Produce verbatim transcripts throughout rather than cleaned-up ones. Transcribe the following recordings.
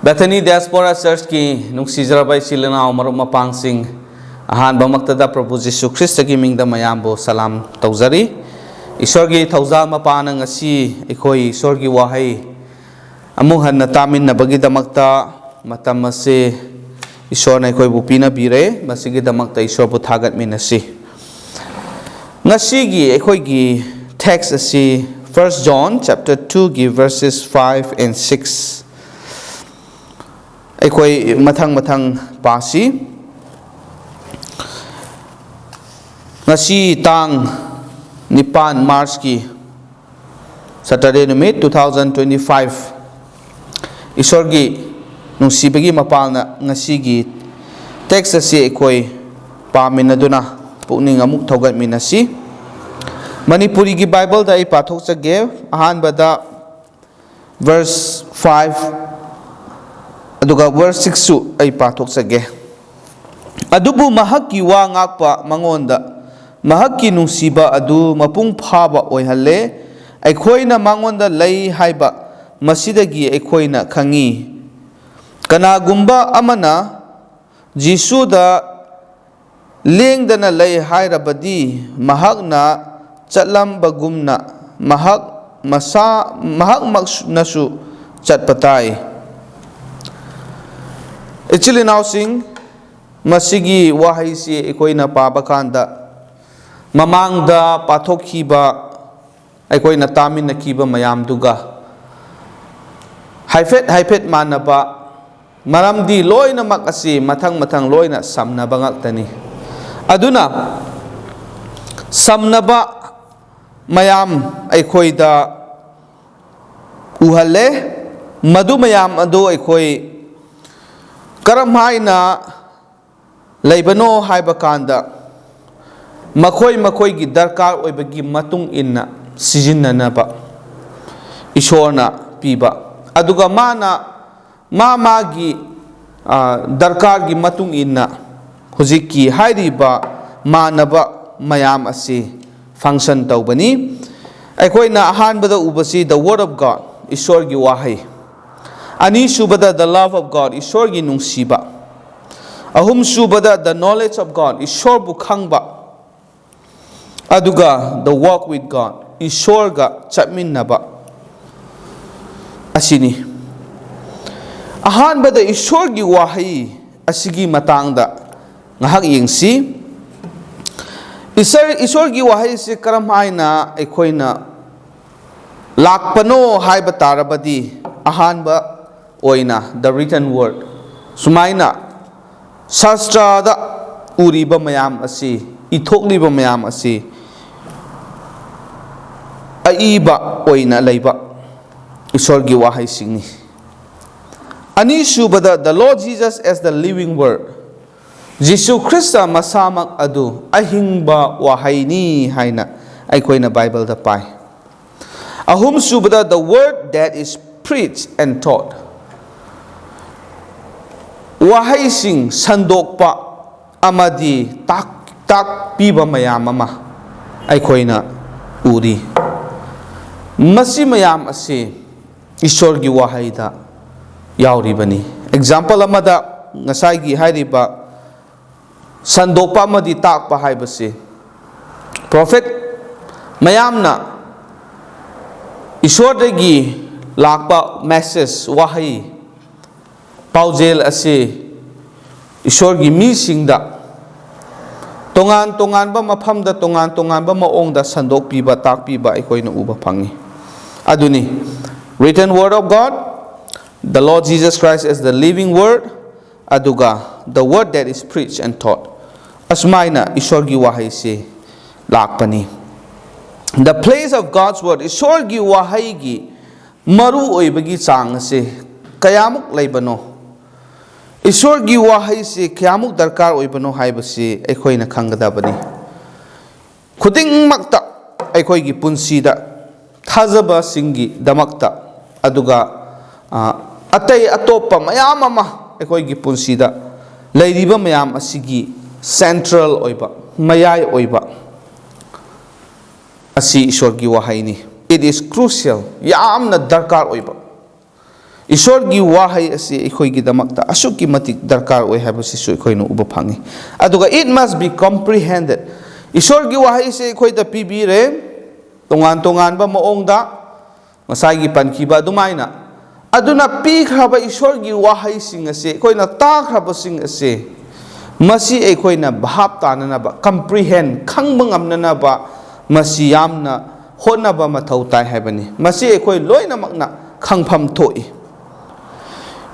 Bethany Diaspora Churchꯀꯤ ꯅꯨꯡꯁꯤꯖꯔꯕ ꯏꯆꯤꯜ ꯏꯅꯥꯎ ꯃꯔꯨꯞ ꯃꯄꯥꯡꯁꯤꯡ, ꯑꯍꯥꯟꯕꯃꯛꯇꯗ ꯄ꯭ꯔꯚꯨ ꯖꯤꯁꯨ ꯈ꯭ꯔꯤꯁꯇꯒꯤ ꯃꯤꯡꯗ ꯃꯌꯥꯝꯕꯨ ꯁꯂꯥꯝ ꯇꯧꯖꯔꯤ꯫ ꯏꯁꯣꯔꯒꯤ ꯊꯧꯖꯥꯜ ꯃꯄꯥꯅ ꯉꯁꯤ ꯑꯩꯈꯣꯏ ꯏꯁꯣꯔꯒꯤ ꯋꯥꯍꯩ ꯑꯃꯨꯛ ꯍꯟꯅ ꯇꯥꯃꯤꯟꯅꯕꯒꯤꯗꯃꯛꯇ ꯃꯇꯝ ꯑꯁꯤ ꯏꯁꯣꯔꯅ ꯑꯩꯈꯣꯏꯕꯨ ꯄꯤꯅꯕꯤꯔꯦ꯫ ꯃꯁꯤꯒꯤꯗꯃꯛꯇ ꯏꯁꯣꯔꯕꯨ ꯊꯥꯒꯠꯃꯤꯟꯅꯁꯤ꯫ ꯉꯁꯤꯒꯤ ꯑꯩꯈꯣꯏꯒꯤ text ꯑꯁꯤ First John chapter twoꯒꯤ verses five and six ꯑꯩꯈꯣꯏ ꯃꯊꯪ ꯃꯊꯪ ꯄꯥꯁꯤ꯫ ꯉꯁꯤ ꯇꯥꯡ ꯅꯤꯄꯥꯟ, Marchꯀꯤ Saturday ꯅꯨꯃꯤꯠ, two thousand twenty five, ꯏꯁꯣꯔꯒꯤ ꯅꯨꯡꯁꯤꯕꯒꯤ ꯃꯄꯥꯜꯅ ꯉꯁꯤꯒꯤ text ꯑꯁꯤ ꯑꯩꯈꯣꯏ ꯄꯥꯃꯤꯟꯅꯗꯨꯅ ꯄꯨꯛꯅꯤꯡ ꯑꯃꯨꯛ ꯊꯧꯒꯠꯃꯤꯟꯅꯁꯤ꯫ ꯃꯅꯤꯄꯨꯔꯤꯒꯤ Bibleꯗ ꯑꯩ ꯄꯥꯊꯣꯛꯆꯒꯦ꯫ ꯑꯍꯥꯟꯕꯗ verse five, ꯑꯗꯨꯒ verse sixꯁꯨ ꯑꯩ ꯄꯥꯊꯣꯛꯆꯒꯦ꯫ ꯑꯗꯨꯕꯨ ꯃꯍꯥꯛꯀꯤ ꯋꯥ ꯉꯥꯛꯄ ꯃꯉꯣꯟꯗ ꯃꯍꯥꯛꯀꯤ ꯅꯨꯡꯁꯤꯕ ꯑꯗꯨ ꯃꯄꯨꯡ ꯐꯥꯕ ꯑꯣꯏꯍꯜꯂꯦ꯫ ꯑꯩꯈꯣꯏꯅ ꯃꯉꯣꯟꯗ ꯂꯩ ꯍꯥꯏꯕ ꯃꯁꯤꯗꯒꯤ ꯑꯩꯈꯣꯏꯅ ꯈꯪꯉꯤ꯫ ꯀꯅꯥꯒꯨꯝꯕ ꯑꯃꯅ ꯖꯤꯁꯨꯗ ꯂꯦꯡꯗꯅ ꯂꯩ ꯍꯥꯏꯔꯕꯗꯤ, ꯃꯍꯥꯛꯅ ꯆꯠꯂꯝꯕꯒꯨꯝꯅ ꯃꯍꯥꯛ ꯃꯁꯥ, ꯃꯍꯥꯛꯃꯛꯅꯁꯨ ꯆꯠꯄ ꯇꯥꯏ꯫ ꯏꯆꯤꯜ ꯏꯅꯥꯎꯁꯤꯡ, ꯃꯁꯤꯒꯤ ꯋꯥꯍꯩꯁꯤ ꯑꯩꯈꯣꯏꯅ ꯄꯥꯕ ꯀꯥꯟꯗ, ꯃꯃꯥꯡꯗ ꯄꯥꯊꯣꯛꯈꯤꯕ ꯑꯩꯈꯣꯏꯅ ꯇꯥꯃꯤꯟꯅꯈꯤꯕ ꯃꯌꯥꯝꯗꯨꯒ ꯍꯥꯏꯐꯦꯠ ꯍꯥꯏꯐꯦꯠ ꯃꯥꯟꯅꯕ, ꯃꯔꯝꯗꯤ ꯂꯣꯏꯅꯃꯛ ꯑꯁꯤ ꯃꯊꯪ ꯃꯊꯪ ꯂꯣꯏꯅ ꯁꯝꯅꯕ ꯉꯥꯛꯇꯅꯤ꯫ ꯑꯗꯨꯅ ꯁꯝꯅꯕ ꯃꯌꯥꯝ ꯑꯩꯈꯣꯏꯗ ꯎꯍꯜꯂꯦ꯫ ꯃꯗꯨ ꯃꯌꯥꯝ ꯑꯗꯨ ꯑꯩꯈꯣꯏ ꯀꯔꯝ ꯍꯥꯏꯅ ꯂꯩꯕꯅꯣ ꯍꯥꯏꯕ ꯀꯥꯟꯗ, ꯃꯈꯣꯏ ꯃꯈꯣꯏꯒꯤ ꯗꯔꯀꯥꯔ ꯑꯣꯏꯕꯒꯤ ꯃꯇꯨꯡ ꯏꯟꯅ ꯁꯤꯖꯤꯟꯅꯅꯕ ꯏꯁꯣꯔꯅ ꯄꯤꯕ, ꯑꯗꯨꯒ ꯃꯥꯅ ꯃꯥ ꯃꯥꯒꯤ, ꯑ, ꯗꯔꯀꯥꯔꯒꯤ ꯃꯇꯨꯡ ꯏꯟꯅ ꯍꯧꯖꯤꯛꯀꯤ ꯍꯥꯏꯔꯤꯕ ꯃꯥꯟꯅꯕ ꯃꯌꯥꯝ ꯑꯁꯤ function ꯇꯧꯕꯅꯤ꯫ ꯑꯩꯈꯣꯏꯅ ꯑꯍꯥꯟꯕꯗ ꯎꯕꯁꯤ the word of God, ꯏꯁꯣꯔꯒꯤ ꯋꯥꯍꯩ꯫ ꯑꯅꯤꯁꯨꯕꯗ, the love of God, ꯏꯁꯣꯔꯒꯤ ꯅꯨꯡꯁꯤꯕ꯫ ꯑꯍꯨꯝꯁꯨꯕꯗ, the knowledge of God, ꯏꯁꯣꯔꯕꯨ ꯈꯪꯕ꯫ ꯑꯗꯨꯒ the walk with God, ꯏꯁꯣꯔꯒ ꯆꯠꯃꯤꯟꯅꯕ ꯑꯁꯤꯅꯤ꯫ ꯑꯍꯥꯟꯕꯗ ꯏꯁꯣꯔꯒꯤ ꯋꯥꯍꯩ ꯑꯁꯤꯒꯤ ꯃꯇꯥꯡꯗ ꯉꯥꯏꯍꯥꯛ ꯌꯦꯡꯁꯤ꯫ ꯏꯁꯣꯔ-, ꯏꯁꯣꯔꯒꯤ ꯋꯥꯍꯩꯁꯤ ꯀꯔꯝ ꯍꯥꯏꯅ ꯑꯩꯈꯣꯏꯅ ꯂꯥꯛꯄꯅꯣ ꯍꯥꯏꯕ ꯇꯥꯔꯕꯗꯤ, ꯑꯍꯥꯟꯕ ꯑꯣꯏꯅ the written word, ꯁꯨꯃꯥꯏꯅ ꯁꯥꯁꯇ꯭ꯔꯗ ꯎꯔꯤꯕ ꯃꯌꯥꯝ ꯑꯁꯤ, ꯏꯊꯣꯛꯂꯤꯕ ꯃꯌꯥꯝ ꯑꯁꯤ ꯑꯏꯕ ꯑꯣꯏꯅ ꯂꯩꯕ ꯏꯁꯣꯔꯒꯤ ꯋꯥꯍꯩꯁꯤꯡꯅꯤ꯫ ꯑꯅꯤꯁꯨꯕꯗ, the Lord Jesus as the living word, Jesus Christ ꯃꯁꯥꯃꯛ ꯑꯗꯨ ꯑꯍꯤꯡꯕ ꯋꯥꯍꯩꯅꯤ ꯍꯥꯏꯅ ꯑꯩꯈꯣꯏꯅ ꯕꯥꯏꯕꯜꯗ ꯄꯥꯏ꯫ ꯑꯍꯨꯝꯁꯨꯕꯗ, the word that is preached and taught, ꯋꯥꯍꯩꯁꯤꯡ ꯁꯟꯗꯣꯛꯄ ꯑꯃꯗꯤ ꯇꯥꯛ-, ꯇꯥꯛꯄꯤꯕ ꯃꯌꯥꯝ ꯑꯃ ꯑꯩꯈꯣꯏꯅ ꯎꯔꯤ꯫ ꯃꯁꯤ ꯃꯌꯥꯝ ꯑꯁꯤ ꯏꯁꯣꯔꯒꯤ ꯋꯥꯍꯩꯗ ꯌꯥꯎꯔꯤꯕꯅꯤ꯫ ꯑꯦꯛꯖꯥꯝꯄꯜ ꯑꯃꯗ, ꯉꯁꯥꯏꯒꯤ ꯍꯥꯏꯔꯤꯕ ꯁꯟꯗꯣꯛꯄ ꯑꯃꯗꯤ ꯇꯥꯛꯄ ꯍꯥꯏꯕꯁꯤ, ꯄ꯭ꯔꯣꯐꯦꯠ ꯃꯌꯥꯝꯅ ꯏꯁꯣꯔꯗꯒꯤ ꯂꯥꯛꯄ ꯃꯦꯁꯦꯖ, ꯋꯥꯍꯩ, ꯄꯥꯎꯖꯦꯜ ꯑꯁꯤ ꯏꯁꯣꯔꯒꯤ ꯃꯤꯁꯤꯡꯗ ꯇꯣꯉꯥꯟ ꯇꯣꯉꯥꯟꯕ ꯃꯐꯝꯗ, ꯇꯣꯉꯥꯟ ꯇꯣꯉꯥꯟꯕ ꯃꯑꯣꯡꯗ ꯁꯟꯗꯣꯛꯄꯤꯕ, ꯇꯥꯛꯄꯤꯕ ꯑꯩꯈꯣꯏꯅ ꯎꯕ ꯐꯪꯉꯤ꯫ ꯑꯗꯨꯅꯤ, written word of God, the Lord Jesus Christ as the living word, ꯑꯗꯨꯒ the word that is preached and taught, ꯑꯁꯨꯃꯥꯏꯅ ꯏꯁꯣꯔꯒꯤ ꯋꯥꯍꯩꯁꯤ ꯂꯥꯛꯄꯅꯤ꯫ The place of God's word, ꯏꯁꯣꯔꯒꯤ ꯋꯥꯍꯩꯒꯤ ꯃꯔꯨ ꯑꯣꯏꯕꯒꯤ ꯆꯥꯡ ꯑꯁꯤ ꯀꯌꯥꯃꯨꯛ ꯂꯩꯕꯅꯣ, ꯏꯁꯣꯔꯒꯤ ꯋꯥꯍꯩꯁꯤ ꯀꯌꯥꯃꯨꯛ ꯗꯔꯀꯥꯔ ꯑꯣꯏꯕꯅꯣ ꯍꯥꯏꯕꯁꯤ ꯑꯩꯈꯣꯏꯅ ꯈꯪꯒꯗꯕꯅꯤ꯫ ꯈꯨꯗꯤꯡꯃꯛꯇ, ꯑꯩꯈꯣꯏꯒꯤ ꯄꯨꯟꯁꯤꯗ, ꯊꯥꯖꯕꯁꯤꯡꯒꯤꯗꯃꯛꯇ, ꯑꯗꯨꯒ, ꯑ, ꯑꯇꯩ ꯑꯇꯣꯞꯄ ꯃꯌꯥꯝ ꯑꯃ ꯑꯩꯈꯣꯏꯒꯤ ꯄꯨꯟꯁꯤꯗ ꯂꯩꯔꯤꯕ ꯃꯌꯥꯝ ꯑꯁꯤꯒꯤ ꯁꯦꯟꯇ꯭ꯔꯦꯜ ꯑꯣꯏꯕ, ꯃꯌꯥꯏ ꯑꯣꯏꯕ ꯑꯁꯤ ꯏꯁꯣꯔꯒꯤ ꯋꯥꯍꯩꯅꯤ꯫ It is crucial, ꯌꯥꯝꯅ ꯗꯔꯀꯥꯔ ꯑꯣꯏꯕ꯫ ꯏꯁꯣꯔꯒꯤ ꯋꯥꯍꯩ ꯑꯁꯤ ꯑꯩꯈꯣꯏꯒꯤꯗꯃꯛꯇ ꯑꯁꯨꯛꯀꯤ ꯃꯇꯤꯛ ꯗꯔꯀꯥꯔ ꯑꯣꯏ ꯍꯥꯏꯕꯁꯤꯁꯨ ꯑꯩꯈꯣꯏꯅ ꯎꯕ ꯐꯪꯉꯤ꯫ ꯑꯗꯨꯒ it must be comprehended, ꯏꯁꯣꯔꯒꯤ ꯋꯥꯍꯩꯁꯦ ꯑꯩꯈꯣꯏꯗ ꯄꯤꯕꯤꯔꯦ, ꯇꯣꯉꯥꯟ ꯇꯣꯉꯥꯟꯕ ꯃꯑꯣꯡꯗ, ꯉꯁꯥꯏꯒꯤ ꯄꯟꯈꯤꯕ ꯑꯗꯨꯃꯥꯏꯅ꯫ ꯑꯗꯨꯅ ꯄꯤꯈ꯭ꯔꯕ ꯏꯁꯣꯔꯒꯤ ꯋꯥꯍꯩꯁꯤꯡ ꯑꯁꯦ, ꯑꯩꯈꯣꯏꯅ ꯇꯥꯈ꯭ꯔꯕꯁꯤꯡ ꯑꯁꯦ, ꯃꯁꯤ ꯑꯩꯈꯣꯏꯅ ꯚꯥꯞ ꯇꯥꯅꯅꯕ, comprehend, ꯈꯪꯕ ꯉꯝꯅꯅꯕ ꯃꯁꯤ ꯌꯥꯝꯅ ꯍꯣꯠꯅꯕ ꯃꯊꯧ ꯇꯥꯏ ꯍꯥꯏꯕꯅꯤ꯫ ꯃꯁꯤ ꯑꯩꯈꯣꯏ ꯂꯣꯏꯅꯃꯛꯅ ꯈꯪꯐꯝ ꯊꯣꯛꯏ꯫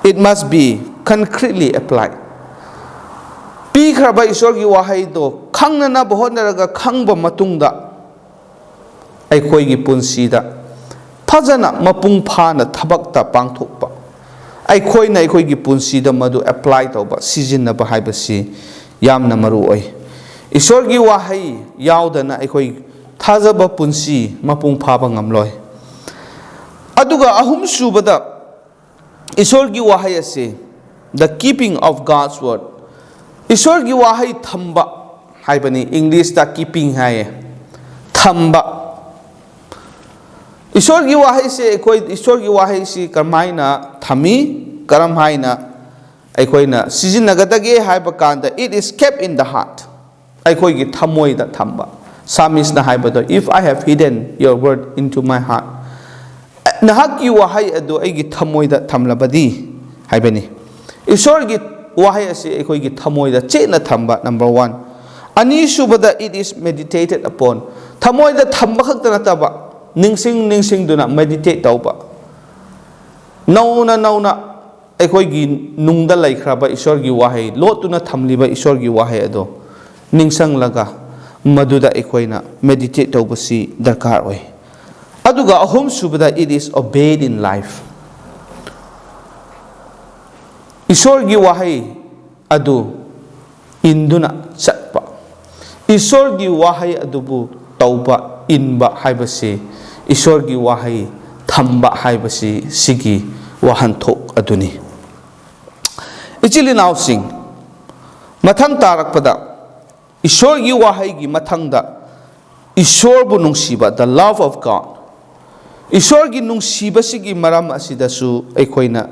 It must be concretely applied. ꯄꯤꯈ꯭ꯔꯕ ꯏꯁꯣꯔꯒꯤ ꯋꯥꯍꯩꯗꯣ ꯈꯪꯅꯅꯕ ꯍꯣꯠꯅꯔꯒ, ꯈꯪꯕ ꯃꯇꯨꯡꯗ ꯑꯩꯈꯣꯏꯒꯤ ꯄꯨꯟꯁꯤꯗ ꯐꯖꯅ ꯃꯄꯨꯡ ꯐꯥꯅ ꯊꯕꯛꯇ ꯄꯥꯡꯊꯣꯛꯄ, ꯑꯩꯈꯣꯏꯅ ꯑꯩꯈꯣꯏꯒꯤ ꯄꯨꯟꯁꯤꯗ ꯃꯗꯨ apply ꯇꯧꯕ, ꯁꯤꯖꯤꯟꯅꯕ ꯍꯥꯏꯕꯁꯤ ꯌꯥꯝꯅ ꯃꯔꯨ ꯑꯣꯏ꯫ ꯏꯁꯣꯔꯒꯤ ꯋꯥꯍꯩ ꯌꯥꯎꯗꯅ ꯑꯩꯈꯣꯏ ꯊꯥꯖꯕ ꯄꯨꯟꯁꯤ ꯃꯄꯨꯡ ꯐꯥꯕ ꯉꯝꯂꯣꯏ꯫ ꯑꯗꯨꯒ ꯑꯍꯨꯝꯁꯨꯕꯗ, ꯏꯁꯣꯔꯒꯤ ꯋꯥꯍꯩ ꯑꯁꯤ, the keeping of God's word, ꯏꯁꯣꯔꯒꯤ ꯋꯥꯍꯩ ꯊꯝꯕ ꯍꯥꯏꯕꯅꯤ꯫ ꯏꯪꯂꯤꯁꯇ keeping ꯍꯥꯏꯌꯦ, ꯊꯝꯕ꯫ ꯏꯁꯣꯔꯒꯤ ꯋꯥꯍꯩꯁꯦ, ꯑꯩꯈꯣꯏ ꯏꯁꯣꯔꯒꯤ ꯋꯥꯍꯩꯁꯤ ꯀꯔꯝꯍꯥꯏꯅ ꯊꯝꯃꯤ, ꯀꯔꯝꯍꯥꯏꯅ ꯑꯩꯈꯣꯏꯅ ꯁꯤꯖꯤꯟꯅꯒꯗꯒꯦ ꯍꯥꯏꯕ ꯀꯥꯟꯗ, it is kept in the heart, ꯑꯩꯈꯣꯏꯒꯤ ꯊꯃꯣꯏꯗ ꯊꯝꯕ꯫ ꯁꯥꯃꯤꯁꯅ ꯍꯥꯏꯕꯗꯣ, "If I have hidden your word into my heart," ꯅꯍꯥꯛꯀꯤ ꯋꯥꯍꯩ ꯑꯗꯨ ꯑꯩꯒꯤ ꯊꯃꯣꯏꯗ ꯊꯝꯂꯕꯗꯤ ꯍꯥꯏꯕꯅꯤ꯫ ꯏꯁꯣꯔꯒꯤ ꯋꯥꯍꯩ ꯑꯁꯤ ꯑꯩꯈꯣꯏꯒꯤ ꯊꯃꯣꯏꯗ ꯆꯦꯠꯅ ꯊꯝꯕ, number one꯫ ꯑꯅꯤꯁꯨꯕꯗ, it is meditated upon, ꯊꯃꯣꯏꯗ ꯊꯝꯕ ꯈꯛꯇ ꯅꯠꯇꯕ, ꯅꯤꯡꯁꯤꯡ ꯅꯤꯡꯁꯤꯡꯗꯨꯅ meditate ꯇꯧꯕ, ꯅꯧꯅ ꯅꯧꯅ ꯑꯩꯈꯣꯏꯒꯤ ꯅꯨꯡꯗ ꯂꯩꯈ꯭ꯔꯕ ꯏꯁꯣꯔꯒꯤ ꯋꯥꯍꯩ, ꯂꯣꯠꯇꯨꯅ ꯊꯝꯂꯤꯕ ꯏꯁꯣꯔꯒꯤ ꯋꯥꯍꯩ ꯑꯗꯣ ꯅꯤꯡꯁꯤꯡꯂꯒ, ꯃꯗꯨꯗ ꯑꯩꯈꯣꯏꯅ meditate ꯇꯧꯕꯁꯤ ꯗꯔꯀꯥꯔ ꯑꯣꯏ꯫ ꯑꯗꯨꯒ ꯑꯍꯨꯝꯁꯨꯕꯗ, it is obeyed in life, ꯏꯁꯣꯔꯒꯤ ꯋꯥꯍꯩ ꯑꯗꯨ ꯏꯟꯗꯨꯅ ꯆꯠꯄ, ꯏꯁꯣꯔꯒꯤ ꯋꯥꯍꯩ ꯑꯗꯨꯕꯨ ꯇꯧꯕ, ꯏꯟꯕ ꯍꯥꯏꯕꯁꯤ, ꯏꯁꯣꯔꯒꯤ ꯋꯥꯍꯩ ꯊꯝꯕ ꯍꯥꯏꯕꯁꯤ, ꯁꯤꯒꯤ ꯋꯥꯍꯟꯊꯣꯛ ꯑꯗꯨꯅꯤ꯫ ꯏꯆꯤꯜ ꯏꯅꯥꯎꯁꯤꯡ, ꯃꯊꯪ ꯇꯥꯔꯛꯄꯗ ꯏꯁꯣꯔꯒꯤ ꯋꯥꯍꯩꯒꯤ ꯃꯊꯪꯗ ꯏꯁꯣꯔꯕꯨ ꯅꯨꯡꯁꯤꯕ, the love of God, ꯏꯁꯣꯔꯒꯤ ꯅꯨꯡꯁꯤꯕꯁꯤꯒꯤ ꯃꯔꯝ ꯑꯁꯤꯗꯁꯨ ꯑꯩꯈꯣꯏꯅ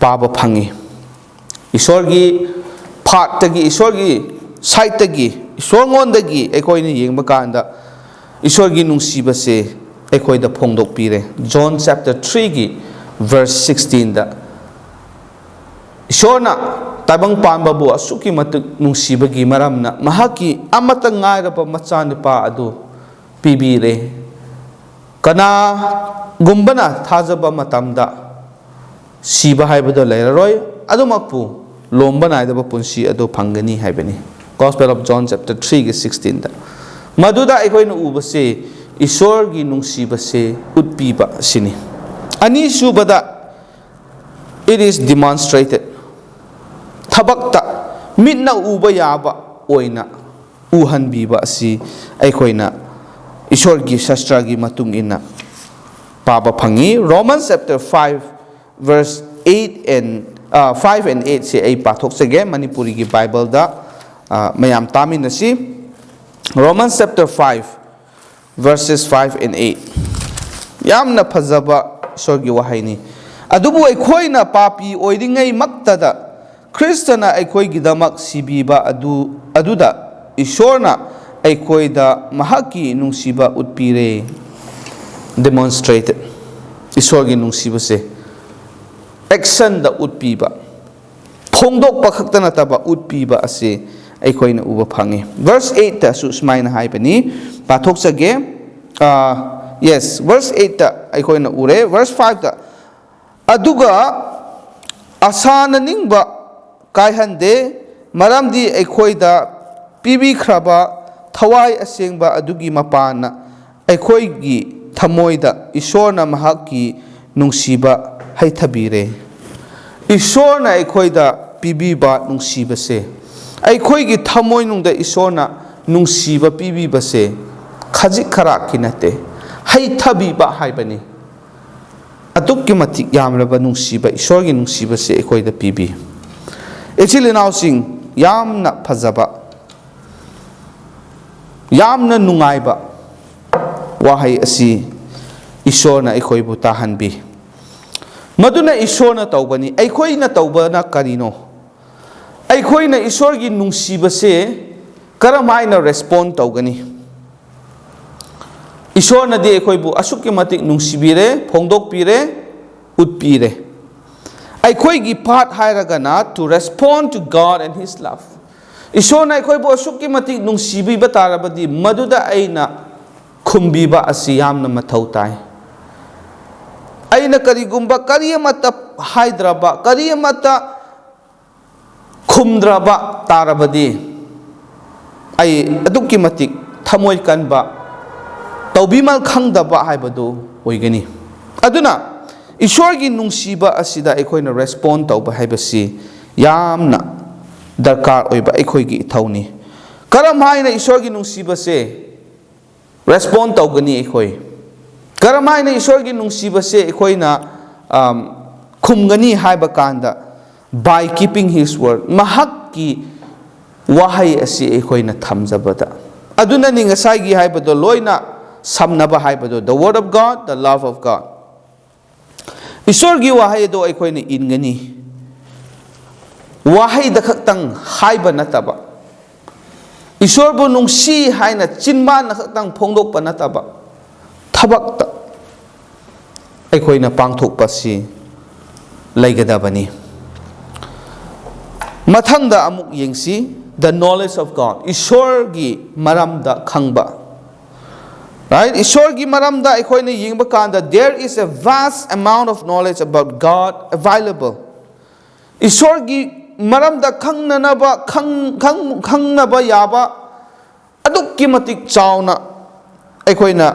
ꯄꯥꯕ ꯐꯪꯉꯤ꯫ ꯏꯁꯣꯔꯒꯤ ꯄꯥꯔꯠꯇꯒꯤ, ꯏꯁꯣꯔꯒꯤ ꯁꯥꯏꯠꯇꯒꯤ, ꯏꯁꯣꯔꯉꯣꯟꯗꯒꯤ ꯑꯩꯈꯣꯏꯅ ꯌꯦꯡꯕ ꯀꯥꯟꯗ ꯏꯁꯣꯔꯒꯤ ꯅꯨꯡꯁꯤꯕꯁꯦ ꯑꯩꯈꯣꯏꯗ ꯐꯣꯡꯗꯣꯛꯄꯤꯔꯦ꯫ John chapter threeꯒꯤ verse sixteenꯗ ꯏꯁꯣꯔꯅ ꯇꯥꯏꯕꯪ ꯄꯥꯟꯕꯕꯨ ꯑꯁꯨꯛꯀꯤ ꯃꯇꯤꯛ ꯅꯨꯡꯁꯤꯕꯒꯤ ꯃꯔꯝꯅ ꯃꯍꯥꯛꯀꯤ ꯑꯃꯠꯇ ꯉꯥꯏꯔꯕ ꯃꯆꯥꯅꯨꯄꯥ ꯑꯗꯨ ꯄꯤꯕꯤꯔꯦ꯫ ꯀꯅꯥꯒꯨꯝꯕꯅ ꯊꯥꯖꯕ ꯃꯇꯝꯗ ꯁꯤꯕ ꯍꯥꯏꯕꯗꯣ ꯂꯩꯔꯔꯣꯏ, ꯑꯗꯨꯃꯛꯄꯨ ꯂꯣꯝꯕ ꯅꯥꯏꯗꯕ ꯄꯨꯟꯁꯤ ꯑꯗꯨ ꯐꯪꯒꯅꯤ ꯍꯥꯏꯕꯅꯤ꯫ Gospel of John chapter threeꯒꯤ sixteenꯗ꯫ ꯃꯗꯨꯗ ꯑꯩꯈꯣꯏꯅ ꯎꯕꯁꯦ ꯏꯁꯣꯔꯒꯤ ꯅꯨꯡꯁꯤꯕꯁꯦ ꯎꯠꯄꯤꯕ ꯑꯁꯤꯅꯤ꯫ ꯑꯅꯤꯁꯨꯕꯗ, it is demonstrated꯫ ꯊꯕꯛꯇ, ꯃꯤꯠꯅ ꯎꯕ ꯌꯥꯕ ꯑꯣꯏꯅ ꯎꯍꯟꯕꯤꯕ ꯑꯁꯤ ꯑꯩꯈꯣꯏꯅ ꯏꯁꯣꯔꯒꯤ ꯁꯥꯁꯇ꯭ꯔꯒꯤ ꯃꯇꯨꯡ ꯏꯟꯅ ꯄꯥꯕ ꯐꯪꯉꯤ꯫ Romans chapter five verse eight and, ꯑ, five and eightꯁꯦ ꯑꯩ ꯄꯥꯊꯣꯛꯆꯒꯦ ꯃꯅꯤꯄꯨꯔꯤꯒꯤ ꯕꯥꯏꯕꯜꯗ, ꯑ, ꯃꯌꯥꯝ ꯇꯥꯃꯤꯟꯅꯁꯤ꯫ Romans chapter five verses five and eight꯫ ꯌꯥꯝꯅ ꯐꯖꯕ ꯏꯁꯣꯔꯒꯤ ꯋꯥꯍꯩꯅꯤ꯫ "ꯑꯗꯨꯕꯨ ꯑꯩꯈꯣꯏꯅ ꯄꯥꯄꯤ ꯑꯣꯏꯔꯤꯉꯩꯃꯛꯇꯗ ꯈ꯭ꯔꯤꯁꯇꯅ ꯑꯩꯈꯣꯏꯒꯤꯗꯃꯛ ꯁꯤꯕꯤꯕ ꯑꯗꯨ, ꯑꯗꯨꯗ ꯏꯁꯣꯔꯅ ꯑꯩꯈꯣꯏꯗ ꯃꯍꯥꯛꯀꯤ ꯅꯨꯡꯁꯤꯕ ꯎꯠꯄꯤꯔꯦ꯫" Demonstrated꯫ ꯏꯁꯣꯔꯒꯤ ꯅꯨꯡꯁꯤꯕꯁꯦ ꯑꯦꯛꯁꯟꯗ ꯎꯠꯄꯤꯕ, ꯐꯣꯡꯗꯣꯛꯄ ꯈꯛꯇ ꯅꯠꯇꯕ ꯎꯠꯄꯤꯕ ꯑꯁꯤ ꯑꯩꯈꯣꯏꯅ ꯎꯕ ꯐꯪꯉꯤ꯫ Verse eightꯇꯁꯨ ꯁꯨꯃꯥꯏꯅ ꯍꯥꯏꯕꯅꯤ, ꯄꯥꯊꯣꯛꯆꯒꯦ꯫ ꯑꯥ, yes, verse eightꯇ ꯑꯩꯈꯣꯏꯅ ꯎꯔꯦ꯫ Verse fiveꯇ, "ꯑꯗꯨꯒ ꯑꯁꯥꯅ ꯅꯤꯡꯕ ꯀꯥꯏꯍꯟꯗꯦ, ꯃꯔꯝꯗꯤ ꯑꯩꯈꯣꯏꯗ ꯄꯤꯕꯤꯈ꯭ꯔꯕ ꯊꯋꯥꯏ ꯑꯁꯦꯡꯕ ꯑꯗꯨꯒꯤ ꯃꯄꯥꯟꯅ ꯑꯩꯈꯣꯏꯒꯤ ꯊꯃꯣꯏꯗ ꯏꯁꯣꯔꯅ ꯃꯍꯥꯛꯀꯤ ꯅꯨꯡꯁꯤꯕ ꯍꯩꯊꯕꯤꯔꯦ꯫" ꯏꯁꯣꯔꯅ ꯑꯩꯈꯣꯏꯗ ꯄꯤꯕꯤꯕ ꯅꯨꯡꯁꯤꯕꯁꯦ, ꯑꯩꯈꯣꯏꯒꯤ ꯊꯃꯣꯏꯅꯨꯡꯗ ꯏꯁꯣꯔꯅ ꯅꯨꯡꯁꯤꯕ ꯄꯤꯕꯤꯕꯁꯦ ꯈꯖꯤꯛ ꯈꯔꯥꯛꯀꯤ ꯅꯠꯇꯦ, ꯍꯩꯊꯕꯤꯕ ꯍꯥꯏꯕꯅꯤ꯫ ꯑꯗꯨꯛꯀꯤ ꯃꯇꯤꯛ ꯌꯥꯝꯂꯕ ꯅꯨꯡꯁꯤꯕ, ꯏꯁꯣꯔꯒꯤ ꯅꯨꯡꯁꯤꯕꯁꯦ ꯑꯩꯈꯣꯏꯗ ꯄꯤꯕꯤ꯫ ꯏꯆꯤꯜ ꯏꯅꯥꯎꯁꯤꯡ, ꯌꯥꯝꯅ ꯐꯖꯕ, ꯌꯥꯝꯅ ꯅꯨꯡꯉꯥꯏꯕ ꯋꯥꯍꯩ ꯑꯁꯤ ꯏꯁꯣꯔꯅ ꯑꯩꯈꯣꯏꯕꯨ ꯇꯥꯍꯟꯕꯤ꯫ ꯃꯗꯨꯅ ꯏꯁꯣꯔꯅ ꯇꯧꯕꯅꯤ꯫ ꯑꯩꯈꯣꯏꯅ ꯇꯧꯕꯅ ꯀꯔꯤꯅꯣ? ꯑꯩꯈꯣꯏꯅ ꯏꯁꯣꯔꯒꯤ ꯅꯨꯡꯁꯤꯕꯁꯦ ꯀꯔꯝ ꯍꯥꯏꯅ ꯔꯦꯁꯄꯣꯟ ꯇꯧꯒꯅꯤ? ꯏꯁꯣꯔꯅꯗꯤ ꯑꯩꯈꯣꯏꯕꯨ ꯑꯁꯨꯛꯀꯤ ꯃꯇꯤꯛ ꯅꯨꯡꯁꯤꯕꯤꯔꯦ, ꯐꯣꯡꯗꯣꯛꯄꯤꯔꯦ, ꯎꯠꯄꯤꯔꯦ꯫ ꯑꯩꯈꯣꯏꯒꯤ ꯄꯥꯔꯠ ꯍꯥꯏꯔꯒꯅ to respond to God and His love꯫ ꯏꯁꯣꯔꯅ ꯑꯩꯈꯣꯏꯕꯨ ꯑꯁꯨꯛꯀꯤ ꯃꯇꯤꯛ ꯅꯨꯡꯁꯤꯕꯤꯕ ꯇꯥꯔꯕꯗꯤ ꯃꯗꯨꯗ ꯑꯩꯅ ꯈꯨꯝꯕꯤꯕ ꯑꯁꯤ ꯌꯥꯝꯅ ꯃꯊꯧ ꯇꯥꯏ꯫ ꯑꯩꯅ ꯀꯔꯤꯒꯨꯝꯕ ꯀꯔꯤ ꯑꯃꯠꯇ ꯍꯥꯏꯗ꯭ꯔꯕ, ꯀꯔꯤ ꯑꯃꯠꯇ ꯈꯨꯝꯗ꯭ꯔꯕ ꯇꯥꯔꯕꯗꯤ ꯑꯩ ꯑꯗꯨꯛꯀꯤ ꯃꯇꯤꯛ ꯊꯃꯣꯏ ꯀꯟꯕ, ꯇꯧꯕꯤꯃꯜ ꯈꯪꯗꯕ ꯍꯥꯏꯕꯗꯨ ꯑꯣꯏꯒꯅꯤ꯫ ꯑꯗꯨꯅ ꯏꯁꯣꯔꯒꯤ ꯅꯨꯡꯁꯤꯕ ꯑꯁꯤꯗ ꯑꯩꯈꯣꯏꯅ ꯔꯦꯁꯄꯣꯟ ꯇꯧꯕ ꯍꯥꯏꯕꯁꯤ ꯌꯥꯝꯅ ꯗꯔꯀꯥꯔ ꯑꯣꯏꯕ ꯑꯩꯈꯣꯏꯒꯤ ꯏꯊꯧꯅꯤ꯫ ꯀꯔꯝ ꯍꯥꯏꯅ ꯏꯁꯣꯔꯒꯤ ꯅꯨꯡꯁꯤꯕꯁꯦ ꯔꯦꯁꯄꯣꯟ ꯇꯧꯒꯅꯤ ꯑꯩꯈꯣꯏ? ꯀꯔꯝ ꯍꯥꯏꯅ ꯏꯁꯣꯔꯒꯤ ꯅꯨꯡꯁꯤꯕꯁꯦ ꯑꯩꯈꯣꯏꯅ, ꯑꯝ, ꯈꯨꯝꯒꯅꯤ ꯍꯥꯏꯕ ꯀꯥꯟꯗ, by keeping His word, ꯃꯍꯥꯛꯀꯤ ꯋꯥꯍꯩ ꯑꯁꯤ ꯑꯩꯈꯣꯏꯅ ꯊꯝꯖꯕꯗ꯫ ꯑꯗꯨꯅꯅꯤ ꯉꯁꯥꯏꯒꯤ ꯍꯥꯏꯕꯗꯣ ꯂꯣꯏꯅ ꯁꯝꯅꯕ ꯍꯥꯏꯕꯗꯣ, the word of God, the love of God꯫ ꯏꯁꯣꯔꯒꯤ ꯋꯥꯍꯩ ꯑꯗꯣ ꯑꯩꯈꯣꯏꯅ ꯏꯟꯒꯅꯤ꯫ ꯋꯥꯍꯩꯗ ꯈꯛꯇꯪ ꯍꯥꯏꯕ ꯅꯠꯇꯕ, ꯏꯁꯣꯔꯕꯨ ꯅꯨꯡꯁꯤ ꯍꯥꯏꯅ ꯆꯤꯟꯕꯥꯟꯅ ꯈꯛꯇꯪ ꯐꯣꯡꯗꯣꯛꯄ ꯅꯠꯇꯕ, ꯊꯕꯛꯇ ꯑꯩꯈꯣꯏꯅ ꯄꯥꯡꯊꯣꯛꯄꯁꯤ ꯂꯩꯒꯗꯕꯅꯤ꯫ ꯃꯊꯪꯗ ꯑꯃꯨꯛ ꯌꯦꯡꯁꯤ, the knowledge of God, ꯏꯁꯣꯔꯒꯤ ꯃꯔꯝꯗ ꯈꯪꯕ꯫ Right? ꯏꯁꯣꯔꯒꯤ ꯃꯔꯝꯗ ꯑꯩꯈꯣꯏꯅ ꯌꯦꯡꯕ ꯀꯥꯟꯗ, there is a vast amount of knowledge about God available. ꯏꯁꯣꯔꯒꯤ ꯃꯔꯝꯗ ꯈꯪꯅꯅꯕ, ꯈꯪ-, ꯈꯪ-, ꯈꯪꯅꯕ ꯌꯥꯕ ꯑꯗꯨꯛꯀꯤ ꯃꯇꯤꯛ ꯆꯥꯎꯅ ꯑꯩꯈꯣꯏꯅ,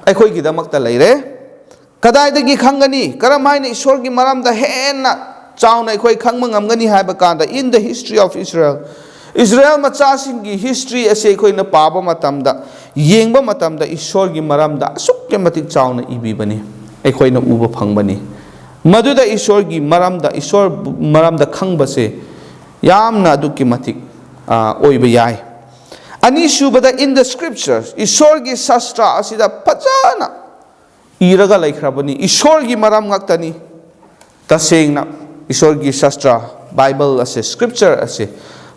ꯑꯩꯈꯣꯏꯒꯤꯗꯃꯛꯇ ꯂꯩꯔꯦ꯫ ꯀꯗꯥꯏꯗꯒꯤ ꯈꯪꯒꯅꯤ? ꯀꯔꯝ ꯍꯥꯏꯅ ꯏꯁꯣꯔꯒꯤ ꯃꯔꯝꯗ ꯍꯦꯟꯅ ꯆꯥꯎꯅ ꯑꯩꯈꯣꯏ ꯈꯪꯕ ꯉꯝꯒꯅꯤ ꯍꯥꯏꯕ ꯀꯥꯟꯗ, in the history of Israel, Israel ꯃꯆꯥꯁꯤꯡꯒꯤ ꯍꯤꯁꯇ꯭ꯔꯤ ꯑꯁꯤ ꯑꯩꯈꯣꯏꯅ ꯄꯥꯕ ꯃꯇꯝꯗ, ꯌꯦꯡꯕ ꯃꯇꯝꯗ, ꯏꯁꯣꯔꯒꯤ ꯃꯔꯝꯗ ꯑꯁꯨꯛꯀꯤ ꯃꯇꯤꯛ ꯆꯥꯎꯅ ꯏꯕꯤꯕꯅꯤ, ꯑꯩꯈꯣꯏꯅ ꯎꯕ ꯐꯪꯕꯅꯤ꯫ ꯃꯗꯨꯗ ꯏꯁꯣꯔꯒꯤ ꯃꯔꯝꯗ, ꯏꯁꯣꯔ ꯃꯔꯝꯗ ꯈꯪꯕꯁꯦ ꯌꯥꯝꯅ ꯑꯗꯨꯛꯀꯤ ꯃꯇꯤꯛ, ꯑ, ꯑꯣꯏꯕ ꯌꯥꯏ꯫ ꯑꯅꯤꯁꯨꯕꯗ, in the scriptures, ꯏꯁꯣꯔꯒꯤ ꯁꯥꯁꯇ꯭ꯔ ꯑꯁꯤꯗ ꯐꯖꯅ ꯏꯔꯒ ꯂꯩꯈ꯭ꯔꯕꯅꯤ꯫ ꯏꯁꯣꯔꯒꯤ ꯃꯔꯝ ꯉꯥꯛꯇꯅꯤ꯫ ꯇꯁꯦꯡꯅ ꯏꯁꯣꯔꯒꯤ ꯁꯥꯁꯇ꯭ꯔ, ꯕꯥꯏꯕꯜ ꯑꯁꯦ, scripture ꯑꯁꯦ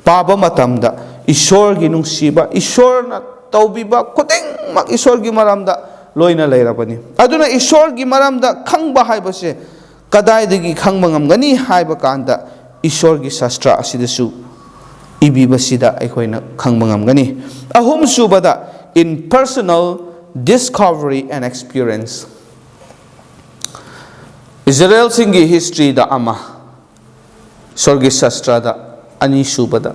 ꯄꯥꯕ ꯃꯇꯝꯗ ꯏꯁꯣꯔꯒꯤ ꯅꯨꯡꯁꯤꯕ, ꯏꯁꯣꯔꯅ ꯇꯧꯕꯤꯕ ꯈꯨꯗꯤꯡꯃꯛ ꯏꯁꯣꯔꯒꯤ ꯃꯔꯝꯗ ꯂꯣꯏꯅ ꯂꯩꯔꯕꯅꯤ꯫ ꯑꯗꯨꯅ ꯏꯁꯣꯔꯒꯤ ꯃꯔꯝꯗ ꯈꯪꯕ ꯍꯥꯏꯕꯁꯦ ꯀꯗꯥꯏꯗꯒꯤ ꯈꯪꯕ ꯉꯝꯒꯅꯤ ꯍꯥꯏꯕ ꯀꯥꯟꯗ, ꯏꯁꯣꯔꯒꯤ ꯁꯥꯁꯇ꯭ꯔ ꯑꯁꯤꯗꯁꯨ ꯏꯕꯤꯕꯁꯤꯗ ꯑꯩꯈꯣꯏꯅ ꯈꯪꯕ ꯉꯝꯒꯅꯤ꯫ ꯑꯍꯨꯝꯁꯨꯕꯗ, in personal discovery and experience꯫ ꯏꯖꯔꯦꯜꯁꯤꯡꯒꯤ historyꯗ ꯑꯃ, ꯏꯁꯣꯔꯒꯤ ꯁꯥꯁꯇ꯭ꯔꯗ ꯑꯅꯤꯁꯨꯕꯗ,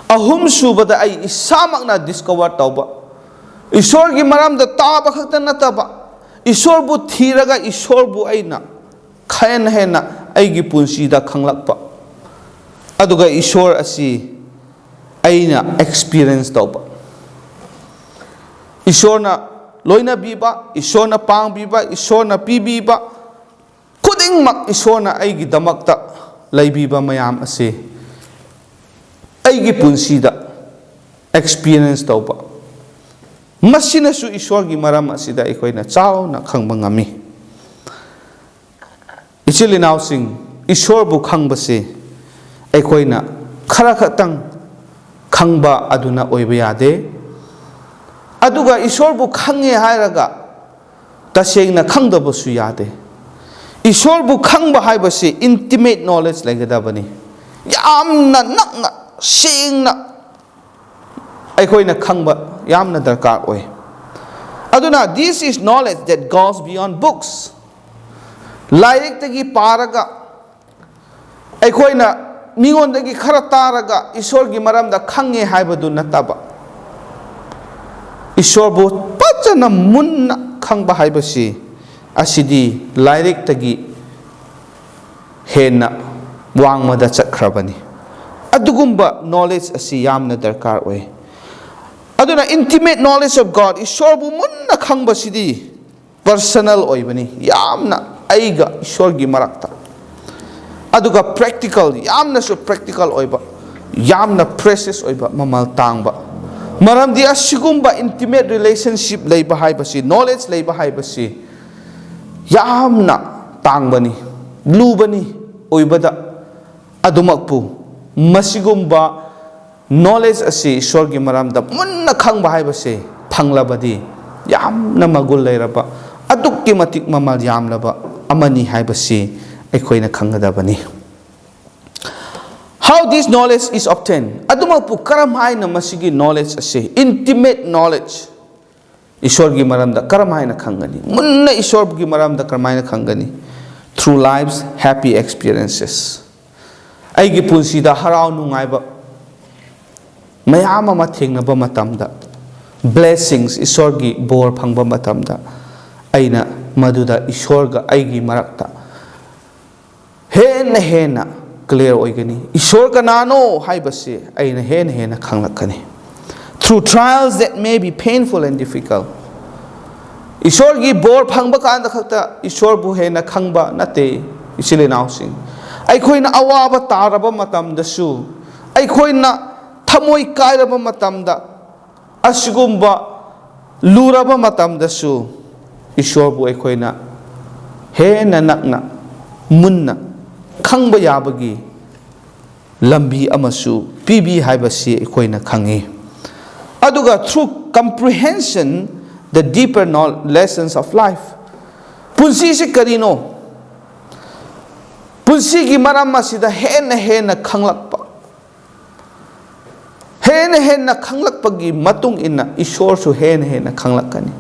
ꯑꯍꯨꯝꯁꯨꯕꯗ ꯑꯩ ꯏꯁꯥꯃꯛꯅ discover ꯇꯧꯕ, ꯏꯁꯣꯔꯒꯤ ꯃꯔꯝꯗ ꯇꯥꯕ ꯈꯛꯇ ꯅꯠꯇꯕ, ꯏꯁꯣꯔꯕꯨ ꯊꯤꯔꯒ ꯏꯁꯣꯔꯕꯨ ꯑꯩꯅ ꯍꯦꯟꯅ ꯍꯦꯟꯅ ꯑꯩꯒꯤ ꯄꯨꯟꯁꯤꯗ ꯈꯪꯂꯛꯄ, ꯑꯗꯨꯒ ꯏꯁꯣꯔ ꯑꯁꯤ ꯑꯩꯅ experience ꯇꯧꯕ꯫ ꯏꯁꯣꯔꯅ ꯂꯣꯏꯅꯕꯤꯕ, ꯏꯁꯣꯔꯅ ꯄꯥꯡꯕꯤꯕ, ꯏꯁꯣꯔꯅ ꯄꯤꯕꯤꯕ ꯈꯨꯗꯤꯡꯃꯛ, ꯏꯁꯣꯔꯅ ꯑꯩꯒꯤꯗꯃꯛꯇ ꯂꯩꯕꯤꯕ ꯃꯌꯥꯝ ꯑꯁꯤ ꯑꯩꯒꯤ ꯄꯨꯟꯁꯤꯗ experience ꯇꯧꯕ, ꯃꯁꯤꯅꯁꯨ ꯏꯁꯣꯔꯒꯤ ꯃꯔꯝ ꯑꯁꯤꯗ ꯑꯩꯈꯣꯏꯅ ꯆꯥꯎꯅ ꯈꯪꯕ ꯉꯝꯃꯤ꯫ ꯏꯆꯤꯜ ꯏꯅꯥꯎꯁꯤꯡ, ꯏꯁꯣꯔꯕꯨ ꯈꯪꯕꯁꯤ ꯑꯩꯈꯣꯏꯅ ꯈꯔ ꯈꯛꯇꯪ ꯈꯪꯕ ꯑꯗꯨꯅ ꯑꯣꯏꯕ ꯌꯥꯗꯦ꯫ ꯑꯗꯨꯒ ꯏꯁꯣꯔꯕꯨ ꯈꯪꯉꯦ ꯍꯥꯏꯔꯒ ꯇꯁꯦꯡꯅ ꯈꯪꯗꯕꯁꯨ ꯌꯥꯗꯦ꯫ ꯏꯁꯣꯔꯕꯨ ꯈꯪꯕ ꯍꯥꯏꯕꯁꯤ intimate knowledge ꯂꯩꯒꯗꯕꯅꯤ꯫ ꯌꯥꯝꯅ ꯅꯛꯅ, ꯁꯦꯡꯅ ꯑꯩꯈꯣꯏꯅ ꯈꯪꯕ ꯌꯥꯝꯅ ꯗꯔꯀꯥꯔ ꯑꯣꯏ꯫ ꯑꯗꯨꯅ, this is knowledge that goes beyond books꯫ ꯂꯥꯏꯔꯤꯛꯇꯒꯤ ꯄꯥꯔꯒ, ꯑꯩꯈꯣꯏꯅ ꯃꯤꯉꯣꯟꯗꯒꯤ ꯈꯔ ꯇꯥꯔꯒ ꯏꯁꯣꯔꯒꯤ ꯃꯔꯝꯗ ꯈꯪꯉꯦ ꯍꯥꯏꯕꯗꯨ ꯅꯠꯇꯕ, ꯏꯁꯣꯔꯕꯨ ꯐꯖꯅ ꯃꯨꯟꯅ ꯈꯪꯕ ꯍꯥꯏꯕꯁꯤ, ꯑꯁꯤꯗꯤ ꯂꯥꯏꯔꯤꯛꯇꯒꯤ ꯍꯦꯟꯅ ꯋꯥꯡꯃꯗ ꯆꯠꯈ꯭ꯔꯕꯅꯤ꯫ ꯑꯗꯨꯒꯨꯝꯕ knowledge ꯑꯁꯤ ꯌꯥꯝꯅ ꯗꯔꯀꯥꯔ ꯑꯣꯏ꯫ ꯑꯗꯨꯅ, intimate knowledge of God, ꯏꯁꯣꯔꯕꯨ ꯃꯨꯟꯅ ꯈꯪꯕꯁꯤꯗꯤ personal ꯑꯣꯏꯕꯅꯤ, ꯌꯥꯝꯅ ꯑꯩꯒ ꯏꯁꯣꯔꯒꯤ ꯃꯔꯛꯇ꯫ ꯑꯗꯨꯒ practical, ꯌꯥꯝꯅꯁꯨ practical ꯑꯣꯏꯕ, ꯌꯥꯝꯅ precious ꯑꯣꯏꯕ, ꯃꯃꯜ ꯇꯥꯡꯕ꯫ ꯃꯔꯝꯗꯤ ꯑꯁꯤꯒꯨꯝꯕ intimate relationship ꯂꯩꯕ ꯍꯥꯏꯕꯁꯤ, knowledge ꯂꯩꯕ ꯍꯥꯏꯕꯁꯤ, ꯌꯥꯝꯅ ꯇꯥꯡꯕꯅꯤ, ꯂꯨꯕꯅꯤ꯫ ꯑꯣꯏꯕꯗ ꯑꯗꯨꯃꯛꯄꯨ, ꯃꯁꯤꯒꯨꯝꯕ knowledge ꯑꯁꯤ, ꯏꯁꯣꯔꯒꯤ ꯃꯔꯝꯗ ꯃꯨꯟꯅ ꯈꯪꯕ ꯍꯥꯏꯕꯁꯦ ꯐꯪꯂꯕꯗꯤ, ꯌꯥꯝꯅ ꯃꯒꯨꯟ ꯂꯩꯔꯕ, ꯑꯗꯨꯛꯀꯤ ꯃꯇꯤꯛ ꯃꯃꯜ ꯌꯥꯝꯂꯕ ꯑꯃꯅꯤ ꯍꯥꯏꯕꯁꯤ ꯑꯩꯈꯣꯏꯅ ꯈꯪꯒꯗꯕꯅꯤ꯫ How this knowledge is obtained? ꯑꯗꯨꯃꯛꯄꯨ ꯀꯔꯝ ꯍꯥꯏꯅ ꯃꯁꯤꯒꯤ knowledge ꯑꯁꯤ, intimate knowledge, ꯏꯁꯣꯔꯒꯤ ꯃꯔꯝꯗ ꯀꯔꯝ ꯍꯥꯏꯅ ꯈꯪꯒꯅꯤ? ꯃꯨꯟꯅ ꯏꯁꯣꯔꯒꯤ ꯃꯔꯝꯗ ꯀꯔꯝ ꯍꯥꯏꯅ ꯈꯪꯒꯅꯤ? Through life's happy experiences. ꯑꯩꯒꯤ ꯄꯨꯟꯁꯤꯗ ꯍꯔꯥꯎ ꯅꯨꯡꯉꯥꯏꯕ ꯃꯌꯥꯝ ꯑꯃ ꯊꯦꯡꯅꯕ ꯃꯇꯝꯗ, blessings, ꯏꯁꯣꯔꯒꯤ ꯕꯣꯔ ꯐꯪꯕ ꯃꯇꯝꯗ, ꯑꯩꯅ ꯃꯗꯨꯗ ꯏꯁꯣꯔꯒ ꯑꯩꯒꯤ ꯃꯔꯛꯇ ꯍꯦꯟꯅ ꯍꯦꯟꯅ clear ꯑꯣꯏꯒꯅꯤ꯫ ꯏꯁꯣꯔ ꯀꯅꯥꯅꯣ ꯍꯥꯏꯕꯁꯤ ꯑꯩꯅ ꯍꯦꯟꯅ ꯍꯦꯟꯅ ꯈꯪꯂꯛꯀꯅꯤ꯫ Through trials that may be painful and difficult. ꯏꯁꯣꯔꯒꯤ ꯕꯣꯔ ꯐꯪꯕ ꯀꯥꯟꯗ ꯈꯛꯇ ꯏꯁꯣꯔꯕꯨ ꯍꯦꯟꯅ ꯈꯪꯕ ꯅꯠꯇꯦ, ꯏꯆꯤꯜ ꯏꯅꯥꯎꯁꯤꯡ꯫ ꯑꯩꯈꯣꯏꯅ ꯑꯋꯥꯕ ꯇꯥꯔꯕ ꯃꯇꯝꯗꯁꯨ, ꯑꯩꯈꯣꯏꯅ ꯊꯃꯣꯏ ꯀꯥꯏꯔꯕ ꯃꯇꯝꯗ, ꯑꯁꯤꯒꯨꯝꯕ ꯂꯨꯔꯕ ꯃꯇꯝꯗꯁꯨ ꯏꯁꯣꯔꯕꯨ ꯑꯩꯈꯣꯏꯅ ꯍꯦꯟꯅ ꯅꯛꯅ, ꯃꯨꯟꯅ ꯈꯪꯕ ꯌꯥꯕꯒꯤ ꯂꯝꯕꯤ ꯑꯃꯁꯨ ꯄꯤꯕꯤ ꯍꯥꯏꯕꯁꯤ ꯑꯩꯈꯣꯏꯅ ꯈꯪꯉꯤ꯫ ꯑꯗꯨꯒ through comprehension the deeper knowl-, lessons of life. ꯄꯨꯟꯁꯤꯁꯤ ꯀꯔꯤꯅꯣ? ꯄꯨꯟꯁꯤꯒꯤ ꯃꯔꯝ ꯑꯁꯤꯗ ꯍꯦꯟꯅ ꯍꯦꯟꯅ ꯈꯪꯂꯛꯄ, ꯍꯦꯟꯅ ꯍꯦꯟꯅ ꯈꯪꯂꯛꯄꯒꯤ ꯃꯇꯨꯡ ꯏꯟꯅ ꯏꯁꯣꯔꯁꯨ ꯍꯦꯟꯅ ꯍꯦꯟꯅ ꯈꯪꯂꯛꯀꯅꯤ꯫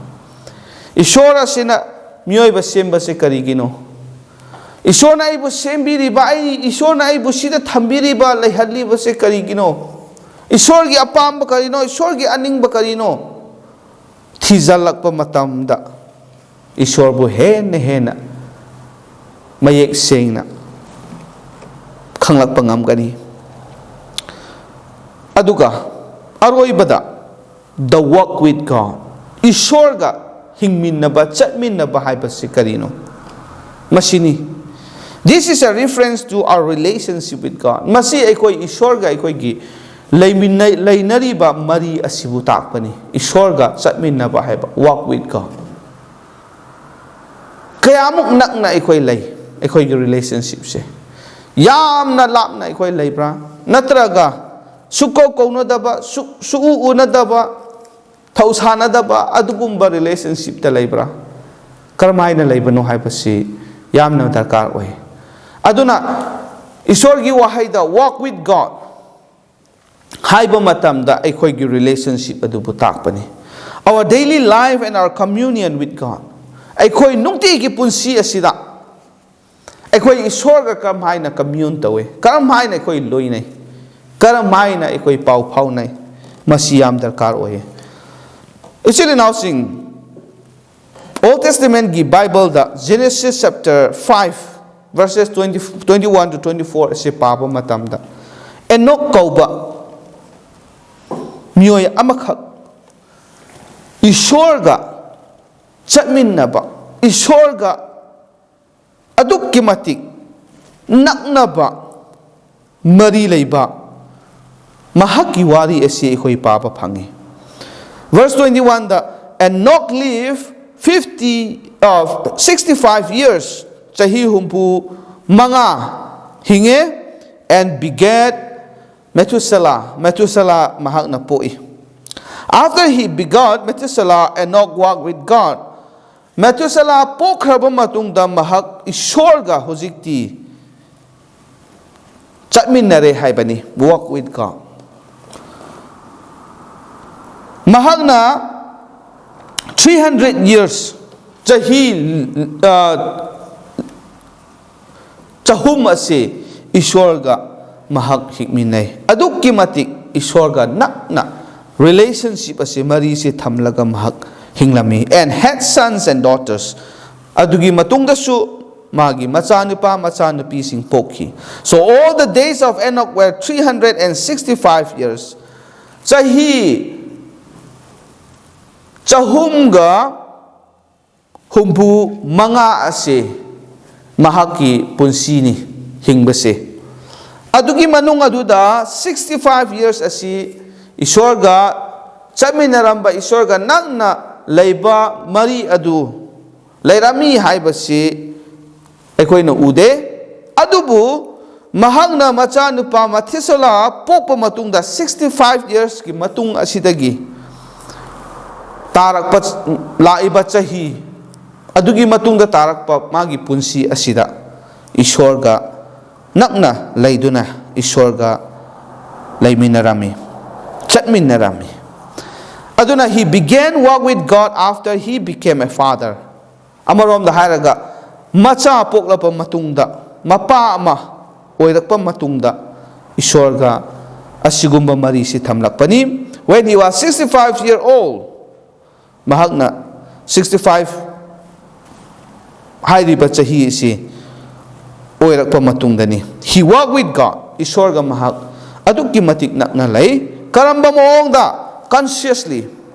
ꯏꯁꯣꯔ ꯑꯁꯤꯅ ꯃꯤꯑꯣꯏꯕ ꯁꯦꯝꯕꯁꯦ ꯀꯔꯤꯒꯤꯅꯣ? ꯏꯁꯣꯔꯅ ꯑꯩꯕꯨ ꯁꯦꯝꯕꯤꯔꯤꯕ, ꯑꯩ, ꯏꯁꯣꯔꯅ ꯑꯩꯕꯨ ꯁꯤꯗ ꯊꯝꯕꯤꯔꯤꯕ, ꯂꯩꯍꯜꯂꯤꯕꯁꯦ ꯀꯔꯤꯒꯤꯅꯣ? ꯏꯁꯣꯔꯒꯤ ꯑꯄꯥꯝꯕ ꯀꯔꯤꯅꯣ? ꯏꯁꯣꯔꯒꯤ ꯑꯅꯤꯡꯕ ꯀꯔꯤꯅꯣ? ꯊꯤꯖꯤꯜꯂꯛꯄ ꯃꯇꯝꯗ ꯏꯁꯣꯔꯕꯨ ꯍꯦꯟꯅ ꯍꯦꯟꯅ ꯃꯌꯦꯛ ꯁꯦꯡꯅ ꯈꯪꯂꯛꯄ ꯉꯝꯒꯅꯤ꯫ ꯑꯗꯨꯒ ꯑꯔꯣꯏꯕꯗ, the walk with God, ꯏꯁꯣꯔꯒ ꯍꯤꯡꯃꯤꯟꯅꯕ, ꯆꯠꯃꯤꯟꯅꯕ ꯍꯥꯏꯕꯁꯤ ꯀꯔꯤꯅꯣ? ꯃꯁꯤꯅꯤ꯫ This is a reference to our relationship with God. ꯃꯁꯤ ꯑꯩꯈꯣꯏ ꯏꯁꯣꯔꯒ ꯑꯩꯈꯣꯏꯒꯤ ꯂꯩꯃꯤꯟꯅ-, ꯂꯩꯅꯔꯤꯕ ꯃꯔꯤ ꯑꯁꯤꯕꯨ ꯇꯥꯛꯄꯅꯤ꯫ ꯏꯁꯣꯔꯒ ꯆꯠꯃꯤꯟꯅꯕ ꯍꯥꯏꯕ, walk with God. ꯀꯌꯥꯃꯨꯛ ꯅꯛꯅ ꯑꯩꯈꯣꯏ ꯂꯩ? ꯑꯩꯈꯣꯏꯒꯤ ꯔꯤꯂꯦꯁꯟꯁꯤꯞꯁꯦ ꯌꯥꯝꯅ ꯂꯥꯞꯅ ꯑꯩꯈꯣꯏ ꯂꯩꯕ꯭ꯔꯥ? ꯅꯠꯇ꯭ꯔꯒ ꯁꯨꯛꯀꯧ ꯀꯧꯅꯗꯕ, ꯁꯨꯛ-, ꯁꯨꯛꯎ ꯎꯅꯗꯕ, ꯊꯧꯁꯥꯅꯗꯕ ꯑꯗꯨꯒꯨꯝꯕ ꯔꯤꯂꯦꯁꯟꯁꯤꯞꯇ ꯂꯩꯕ꯭ꯔꯥ? ꯀꯔꯝꯍꯥꯏꯅ ꯂꯩꯕꯅꯣ ꯍꯥꯏꯕꯁꯤ ꯌꯥꯝꯅ ꯗꯔꯀꯥꯔ ꯑꯣꯏ꯫ ꯑꯗꯨꯅ ꯏꯁꯣꯔꯒꯤ ꯋꯥꯍꯩꯗ "Walk with God" ꯍꯥꯏꯕ ꯃꯇꯝꯗ ꯑꯩꯈꯣꯏꯒꯤ ꯔꯤꯂꯦꯁꯟꯁꯤꯞ ꯑꯗꯨꯕꯨ ꯇꯥꯛꯄꯅꯤ꯫ Our daily life and our communion with God. ꯑꯩꯈꯣꯏ ꯅꯨꯡꯇꯤꯒꯤ ꯄꯨꯟꯁꯤ ꯑꯁꯤꯗ ꯑꯩꯈꯣꯏ ꯏꯁꯣꯔꯒ ꯀꯔꯝ ꯍꯥꯏꯅ ꯀꯝꯃ꯭ꯌꯨꯟ ꯇꯧꯏ, ꯀꯔꯝ ꯍꯥꯏꯅ ꯑꯩꯈꯣꯏ ꯂꯣꯏꯅꯩ, ꯀꯔꯝ ꯍꯥꯏꯅ ꯑꯩꯈꯣꯏ ꯄꯥꯎ ꯐꯥꯎꯅꯩ, ꯃꯁꯤ ꯌꯥꯝ ꯗꯔꯀꯥꯔ ꯑꯣꯏꯌꯦ꯫ ꯏꯆꯤꯜ ꯏꯅꯥꯎꯁꯤꯡ, Old Testament ꯒꯤ Bible the Genesis chapter five verses twenty, twenty one to twenty four ꯑꯁꯤ ꯄꯥꯕ ꯃꯇꯝꯗ, ꯑꯦꯅꯣꯛ ꯀꯧꯕ ꯃꯤꯑꯣꯏ ꯑꯃꯈꯛ ꯏꯁꯣꯔꯒ ꯆꯠꯃꯤꯟꯅꯕ, ꯏꯁꯣꯔꯒ ꯑꯗꯨꯛꯀꯤ ꯃꯇꯤꯛ ꯅꯛꯅꯕ ꯃꯔꯤ ꯂꯩꯕ ꯃꯍꯥꯛꯀꯤ ꯋꯥꯔꯤ ꯑꯁꯤ ꯑꯩꯈꯣꯏ ꯄꯥꯕ ꯐꯪꯉꯤ꯫ Verse twenty one ꯗ, "Enoch lived fifty, uh, sixty five years", ꯆꯍꯤ ꯍꯨꯝꯐꯨ ꯃꯉꯥ ꯍꯤꯡꯉꯦ, "and begat Methuselah", ꯃꯦꯊꯨꯁꯦꯂꯥ ꯃꯍꯥꯛꯅ ꯄꯣꯛꯏ꯫ "After he begot Methuselah, Enoch walked with God." ꯃꯦꯊꯨꯁꯦꯂꯥ ꯄꯣꯛꯈ꯭ꯔꯕ ꯃꯇꯨꯡꯗ ꯃꯍꯥꯛ ꯏꯁꯣꯔꯒ ꯍꯧꯖꯤꯛꯇꯤ ꯆꯠꯃꯤꯟꯅꯔꯦ ꯍꯥꯏꯕꯅꯤ, walk with God꯫ ꯃꯍꯥꯛꯅ three hundred years, ꯆꯍꯤ, ꯑ, ꯆꯍꯨꯝ ꯑꯁꯤ ꯏꯁꯣꯔꯒ ꯃꯍꯥꯛ ꯍꯤꯡꯃꯤꯟꯅꯩ꯫ ꯑꯗꯨꯛꯀꯤ ꯃꯇꯤꯛ ꯏꯁꯣꯔꯒ ꯅꯛꯅ ꯔꯤꯂꯦꯁꯟꯁꯤꯞ ꯑꯁꯤ, ꯃꯔꯤꯁꯤ ꯊꯝꯂꯒ ꯃꯍꯥꯛ ꯍꯤꯡꯂꯝꯃꯤ꯫ "And had sons and daughters", ꯑꯗꯨꯒꯤ ꯃꯇꯨꯡꯗꯁꯨ ꯃꯥꯒꯤ ꯃꯆꯥꯅꯨꯄꯥ ꯃꯆꯥꯅꯨꯄꯤꯁꯤꯡ ꯄꯣꯛꯈꯤ꯫ "So all the days of Enoch were three hundred and sixty five years", ꯆꯍꯤ ꯆꯍꯨꯝꯒ ꯍꯨꯝꯐꯨ ꯃꯉꯥ ꯑꯁꯤ ꯃꯍꯥꯛꯀꯤ ꯄꯨꯟꯁꯤꯅꯤ ꯍꯤꯡꯕꯁꯦ꯫ ꯑꯗꯨꯒꯤ ꯃꯅꯨꯡ ꯑꯗꯨꯗ sixty five years ꯑꯁꯤ ꯏꯁꯣꯔꯒ ꯆꯠꯃꯤꯟꯅꯔꯝꯕ, ꯏꯁꯣꯔꯒ ꯅꯛꯅ ꯂꯩꯕ ꯃꯔꯤ ꯑꯗꯨ ꯂꯩꯔꯝꯃꯤ ꯍꯥꯏꯕꯁꯤ ꯑꯩꯈꯣꯏꯅ ꯎꯗꯦ꯫ ꯑꯗꯨꯕꯨ ꯃꯍꯥꯛꯅ ꯃꯆꯥꯅꯨꯄꯥ ꯃꯊꯤꯁꯂꯥ ꯄꯣꯛꯄ ꯃꯇꯨꯡꯗ, sixty five yearsꯀꯤ ꯃꯇꯨꯡ ꯑꯁꯤꯗꯒꯤ ꯇꯥꯔꯛꯄ, ꯂꯥꯛꯏꯕ ꯆꯍꯤ ꯑꯗꯨꯒꯤ ꯃꯇꯨꯡꯗ ꯇꯥꯔꯛꯄ ꯃꯥꯒꯤ ꯄꯨꯟꯁꯤ ꯑꯁꯤꯗ ꯏꯁꯣꯔꯒ ꯅꯛꯅ ꯂꯩꯗꯨꯅ ꯏꯁꯣꯔꯒ ꯂꯩꯃꯤꯟꯅꯔꯝꯃꯤ, ꯆꯠꯃꯤꯟꯅꯔꯝꯃꯤ꯫ ꯑꯗꯨꯅ he began walk with God after he became a father. ꯑꯃꯔꯣꯝꯗ ꯍꯥꯏꯔꯒ, ꯃꯆꯥ ꯄꯣꯛꯂꯕ ꯃꯇꯨꯡꯗ, ꯃꯄꯥ ꯑꯃ ꯑꯣꯏꯔꯛꯄ ꯃꯇꯨꯡꯗ ꯏꯁꯣꯔꯒ ꯑꯁꯤꯒꯨꯝꯕ ꯃꯔꯤꯁꯤ ꯊꯝꯂꯛꯄꯅꯤ꯫ When he was sixty five year old, ꯃꯍꯥꯛꯅ sixty five ꯍꯥꯏꯔꯤꯕ ꯆꯍꯤ ꯑꯁꯤ ꯑꯣꯏꯔꯛꯄ ꯃꯇꯨꯡꯗꯅꯤ, he walk with God, ꯏꯁꯣꯔꯒ ꯃꯍꯥꯛ ꯑꯗꯨꯛꯀꯤ ꯃꯇꯤꯛ ꯅꯛꯅ ꯂꯩ꯫ ꯀꯔꯝꯕ ꯃꯑꯣꯡꯗ? Consciously,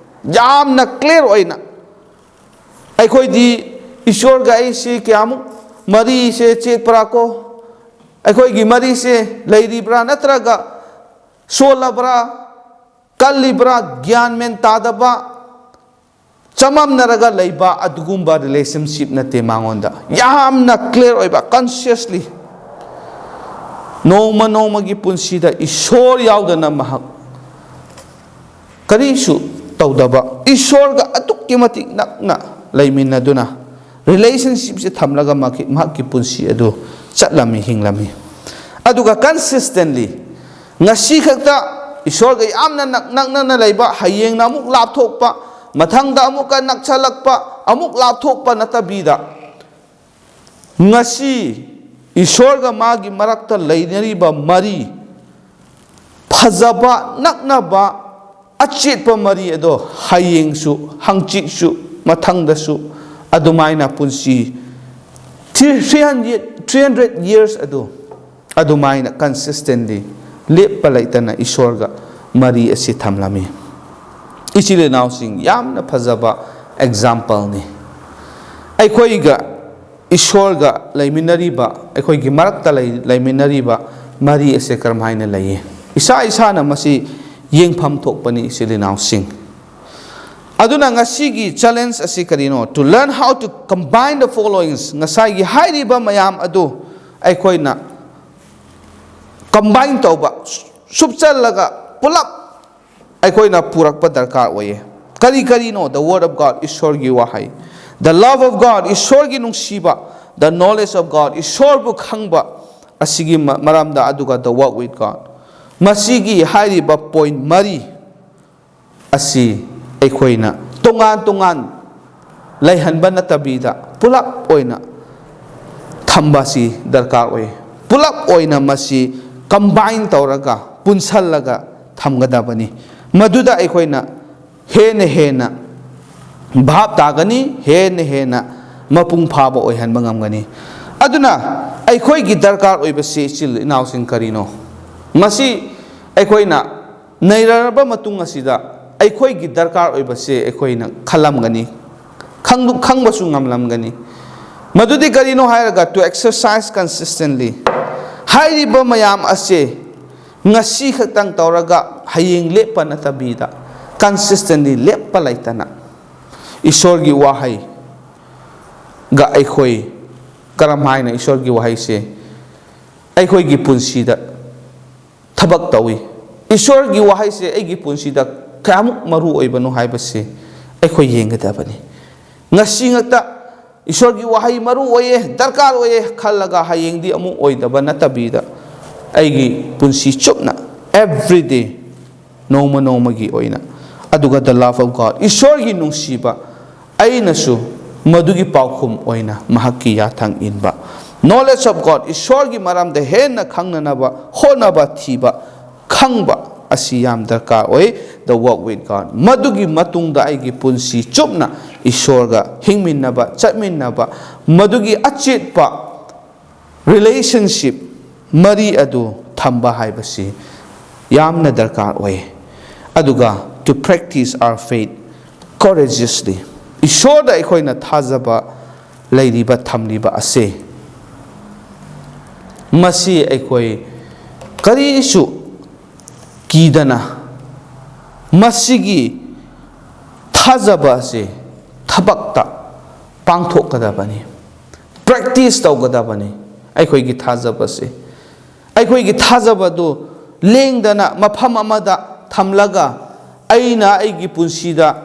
ꯌꯥꯝꯅ clear ꯑꯣꯏꯅ꯫ ꯑꯩꯈꯣꯏꯗꯤ ꯏꯁꯣꯔꯒ ꯑꯩꯁꯤ ꯀꯌꯥꯃꯨꯛ ꯃꯔꯤꯁꯦ ꯆꯦꯠꯄ꯭ꯔꯥ ꯀꯣ? ꯑꯩꯈꯣꯏꯒꯤ ꯃꯔꯤꯁꯦ ꯂꯩꯔꯤꯕ꯭ꯔꯥ, ꯅꯠꯇ꯭ꯔꯒ ꯁꯣꯜꯂꯕ꯭ꯔꯥ, ꯀꯜꯂꯤꯕ꯭ꯔꯥ, ꯒ꯭ꯌꯥꯟ ꯃꯦꯟ ꯇꯥꯗꯕ, ꯆꯃꯝꯅꯔꯒ ꯂꯩꯕ ꯑꯗꯨꯒꯨꯝꯕ relationship ꯅꯠꯇꯦ꯫ ꯃꯉꯣꯟꯗ ꯌꯥꯝꯅ clear ꯑꯣꯏꯕ, consciously ꯅꯣꯡꯃ ꯅꯣꯡꯃꯒꯤ ꯄꯨꯟꯁꯤꯗ ꯏꯁꯣꯔ ꯌꯥꯎꯗꯅ ꯃꯍꯥꯛ ꯀꯔꯤꯁꯨ ꯇꯧꯗꯕ, ꯏꯁꯣꯔꯒ ꯑꯗꯨꯛꯀꯤ ꯃꯇꯤꯛ ꯅꯛꯅ ꯂꯩꯃꯤꯟꯅꯗꯨꯅ relationshipꯁꯦ ꯊꯝꯂꯒ ꯃꯍꯥꯛꯀꯤ, ꯃꯍꯥꯛꯀꯤ ꯄꯨꯟꯁꯤ ꯑꯗꯨ ꯆꯠꯂꯝꯃꯤ, ꯍꯤꯡꯂꯝꯃꯤ꯫ ꯑꯗꯨꯒ consistently ꯉꯁꯤ ꯈꯛꯇ ꯏꯁꯣꯔꯒ ꯌꯥꯝꯅ ꯅꯛ-, ꯅꯛꯅꯅ ꯂꯩꯕ, ꯍꯌꯦꯡꯅ ꯑꯃꯨꯛ ꯂꯥꯞꯊꯣꯛꯄ, ꯃꯊꯪꯗ ꯑꯃꯨꯛꯀ ꯅꯛꯁꯜꯂꯛꯄ, ꯑꯃꯨꯛ ꯂꯥꯞꯊꯣꯛꯄ ꯅꯠꯇꯕꯤꯗ, ꯉꯁꯤ ꯏꯁꯣꯔꯒ ꯃꯥꯒꯤ ꯃꯔꯛꯇ ꯂꯩꯅꯔꯤꯕ ꯃꯔꯤ, ꯐꯖꯕ, ꯅꯛꯅꯕ, ꯑꯆꯦꯠꯄ ꯃꯔꯤ ꯑꯗꯣ ꯍꯌꯦꯡꯁꯨ, ꯍꯪꯆꯤꯠꯁꯨ, ꯃꯊꯪꯗꯁꯨ ꯑꯗꯨꯃꯥꯏꯅ ꯄꯨꯟꯁꯤ three hundred, three hundred years ꯑꯗꯨ ꯑꯗꯨꯃꯥꯏꯅ consistently ꯂꯦꯞꯄ ꯂꯩꯇꯅ ꯏꯁꯣꯔꯒ ꯃꯔꯤ ꯑꯁꯤ ꯊꯝꯂꯝꯃꯤ꯫ ꯏꯆꯤꯜ ꯏꯅꯥꯎꯁꯤꯡ, ꯌꯥꯝꯅ ꯐꯖꯕ exampleꯅꯤ꯫ ꯑꯩꯈꯣꯏꯒ ꯏꯁꯣꯔꯒ ꯂꯩꯃꯤꯟꯅꯔꯤꯕ, ꯑꯩꯈꯣꯏꯒꯤ ꯃꯔꯛꯇ ꯂꯩ-, ꯂꯩꯃꯤꯟꯅꯔꯤꯕ ꯃꯔꯤ ꯑꯁꯦ ꯀꯔꯝꯍꯥꯏꯅ ꯂꯩꯌꯦ? ꯏꯁꯥ ꯏꯁꯥꯅ ꯃꯁꯤ ꯌꯦꯡꯐꯝ ꯊꯣꯛꯄꯅꯤ, ꯏꯆꯤꯜ ꯏꯅꯥꯎꯁꯤꯡ꯫ ꯑꯗꯨꯅ ꯉꯁꯤꯒꯤ challenge ꯑꯁꯤ ꯀꯔꯤꯅꯣ? To learn how to combine the followings. ꯉꯁꯥꯏꯒꯤ ꯍꯥꯏꯔꯤꯕ ꯃꯌꯥꯝ ꯑꯗꯨ ꯑꯩꯈꯣꯏꯅ combine ꯇꯧꯕ, ꯁꯨꯞꯆꯜꯂꯒ ꯄꯨꯂꯞ ꯑꯩꯈꯣꯏꯅ ꯄꯨꯔꯛꯄ ꯗꯔꯀꯥꯔ ꯑꯣꯏꯌꯦ꯫ ꯀꯔꯤ ꯀꯔꯤꯅꯣ? The word of God, ꯏꯁꯣꯔꯒꯤ ꯋꯥꯍꯩ, the love of God, ꯏꯁꯣꯔꯒꯤ ꯅꯨꯡꯁꯤꯕ, the knowledge of God, ꯏꯁꯣꯔꯕꯨ ꯈꯪꯕ, ꯑꯁꯤꯒꯤ ꯃ-, ꯃꯔꯝꯗ, ꯑꯗꯨꯒ the walk with God꯫ ꯃꯁꯤꯒꯤ ꯍꯥꯏꯔꯤꯕ point ꯃꯔꯤ ꯑꯁꯤ ꯑꯩꯈꯣꯏꯅ ꯇꯣꯉꯥꯟ ꯇꯣꯉꯥꯟ ꯂꯩꯍꯟꯕ ꯅꯠꯇꯕꯤꯗ ꯄꯨꯂꯞ ꯑꯣꯏꯅ ꯊꯝꯕ ꯑꯁꯤ ꯗꯔꯀꯥꯔ ꯑꯣꯏ꯫ ꯄꯨꯂꯞ ꯑꯣꯏꯅ ꯃꯁꯤ combine ꯇꯧꯔꯒ, ꯄꯨꯟꯁꯜꯂꯒ ꯊꯝꯒꯗꯕꯅꯤ꯫ ꯃꯗꯨꯗ ꯑꯩꯈꯣꯏꯅ ꯍꯦꯟꯅ ꯍꯦꯟꯅ ꯚꯥꯞ ꯇꯥꯒꯅꯤ, ꯍꯦꯟꯅ ꯍꯦꯟꯅ ꯃꯄꯨꯡ ꯐꯥꯕ ꯑꯣꯏꯍꯟꯕ ꯉꯝꯒꯅꯤ꯫ ꯑꯗꯨꯅ ꯑꯩꯈꯣꯏꯒꯤ ꯗꯔꯀꯥꯔ ꯑꯣꯏꯕꯁꯤ, ꯏꯆꯤꯜ ꯏꯅꯥꯎꯁꯤꯡ, ꯀꯔꯤꯅꯣ? ꯃꯁꯤ ꯑꯩꯈꯣꯏꯅ ꯅꯩꯅꯔꯕ ꯃꯇꯨꯡ ꯑꯁꯤꯗ ꯑꯩꯈꯣꯏꯒꯤ ꯗꯔꯀꯥꯔ ꯑꯣꯏꯕꯁꯦ ꯑꯩꯈꯣꯏꯅ ꯈꯜꯂꯝꯒꯅꯤ, ꯈꯪꯗꯣ-, ꯈꯪꯕꯁꯨ ꯉꯝꯂꯝꯒꯅꯤ꯫ ꯃꯗꯨꯗꯤ ꯀꯔꯤꯅꯣ ꯍꯥꯏꯔꯒ, to exercise consistently꯫ ꯍꯥꯏꯔꯤꯕ ꯃꯌꯥꯝ ꯑꯁꯦ ꯉꯁꯤ ꯈꯛꯇꯪ ꯇꯧꯔꯒ ꯍꯌꯦꯡ ꯂꯦꯞꯄ ꯅꯠꯇꯕꯤꯗ, consistently, ꯂꯦꯞꯄ ꯂꯩꯇꯅ ꯏꯁꯣꯔꯒꯤ ꯋꯥꯍꯩꯒ ꯑꯩꯈꯣꯏ ꯀꯔꯝ ꯍꯥꯏꯅ ꯏꯁꯣꯔꯒꯤ ꯋꯥꯍꯩꯁꯦ ꯑꯩꯈꯣꯏꯒꯤ ꯄꯨꯟꯁꯤꯗ ꯊꯕꯛ ꯇꯧꯏ? ꯏꯁꯣꯔꯒꯤ ꯋꯥꯍꯩꯁꯦ ꯑꯩꯒꯤ ꯄꯨꯟꯁꯤꯗ ꯀꯌꯥꯃꯨꯛ ꯃꯔꯨ ꯑꯣꯏꯕꯅꯣ ꯍꯥꯏꯕꯁꯦ ꯑꯩꯈꯣꯏ ꯌꯦꯡꯒꯗꯕꯅꯤ꯫ ꯉꯁꯤ ꯉꯛꯇ ꯏꯁꯣꯔꯒꯤ ꯋꯥꯍꯩ ꯃꯔꯨ ꯑꯣꯏꯌꯦ, ꯗꯔꯀꯥꯔ ꯑꯣꯏꯌꯦ ꯈꯜꯂꯒ ꯍꯌꯦꯡꯗꯤ ꯑꯃꯨꯛ ꯑꯣꯏꯗꯕ ꯅꯠꯇꯕꯤꯗ, ꯑꯩꯒꯤ ꯄꯨꯟꯁꯤ ꯆꯨꯞꯅ, every day, ꯅꯣꯡꯃ ꯅꯣꯡꯃꯒꯤ ꯑꯣꯏꯅ, ꯑꯗꯨꯒ the love of God, ꯏꯁꯣꯔꯒꯤ ꯅꯨꯡꯁꯤꯕ, ꯑꯩꯅꯁꯨ ꯃꯗꯨꯒꯤ ꯄꯥꯎꯈꯨꯝ ꯑꯣꯏꯅ ꯃꯍꯥꯛꯀꯤ ꯌꯥꯊꯪ ꯏꯟꯕ꯫ Knowledge of God, ꯏꯁꯣꯔꯒꯤ ꯃꯔꯝꯗ ꯍꯦꯟꯅ ꯈꯪꯅꯅꯕ ꯍꯣꯠꯅꯕ, ꯊꯤꯕ, ꯈꯪꯕ ꯑꯁꯤ ꯌꯥꯝ ꯗꯔꯀꯥꯔ ꯑꯣꯏ꯫ The walk with God, ꯃꯗꯨꯒꯤ ꯃꯇꯨꯡꯗ ꯑꯩꯒꯤ ꯄꯨꯟꯁꯤ ꯆꯨꯞꯅ ꯏꯁꯣꯔꯒ ꯍꯤꯡꯃꯤꯟꯅꯕ, ꯆꯠꯃꯤꯟꯅꯕ, ꯃꯗꯨꯒꯤ ꯑꯆꯦꯠꯄ relationship, ꯃꯔꯤ ꯑꯗꯨ ꯊꯝꯕ ꯍꯥꯏꯕꯁꯤ ꯌꯥꯝꯅ ꯗꯔꯀꯥꯔ ꯑꯣꯏ꯫ ꯑꯗꯨꯒ to practice our faith courageously, ꯏꯁꯣꯔꯗ ꯑꯩꯈꯣꯏꯅ ꯊꯥꯖꯕ ꯂꯩꯔꯤꯕ, ꯊꯝꯂꯤꯕ ꯑꯁꯦ, ꯃꯁꯤ ꯑꯩꯈꯣꯏ ꯀꯔꯤꯁꯨ ꯀꯤꯗꯅ, ꯃꯁꯤꯒꯤ ꯊꯥꯖꯕ ꯑꯁꯤ ꯊꯕꯛꯇ ꯄꯥꯡꯊꯣꯛꯀꯗꯕꯅꯤ, ꯄ꯭ꯔꯦꯛꯇꯤꯁ ꯇꯧꯒꯗꯕꯅꯤ꯫ ꯑꯩꯈꯣꯏꯒꯤ ꯊꯥꯖꯕꯁꯤ, ꯑꯩꯈꯣꯏꯒꯤ ꯊꯥꯖꯕꯗꯨ ꯂꯦꯡꯗꯅ ꯃꯐꯝ ꯑꯃꯗ ꯊꯝꯂꯒ, ꯑꯩꯅ ꯑꯩꯒꯤ ꯄꯨꯟꯁꯤꯗ,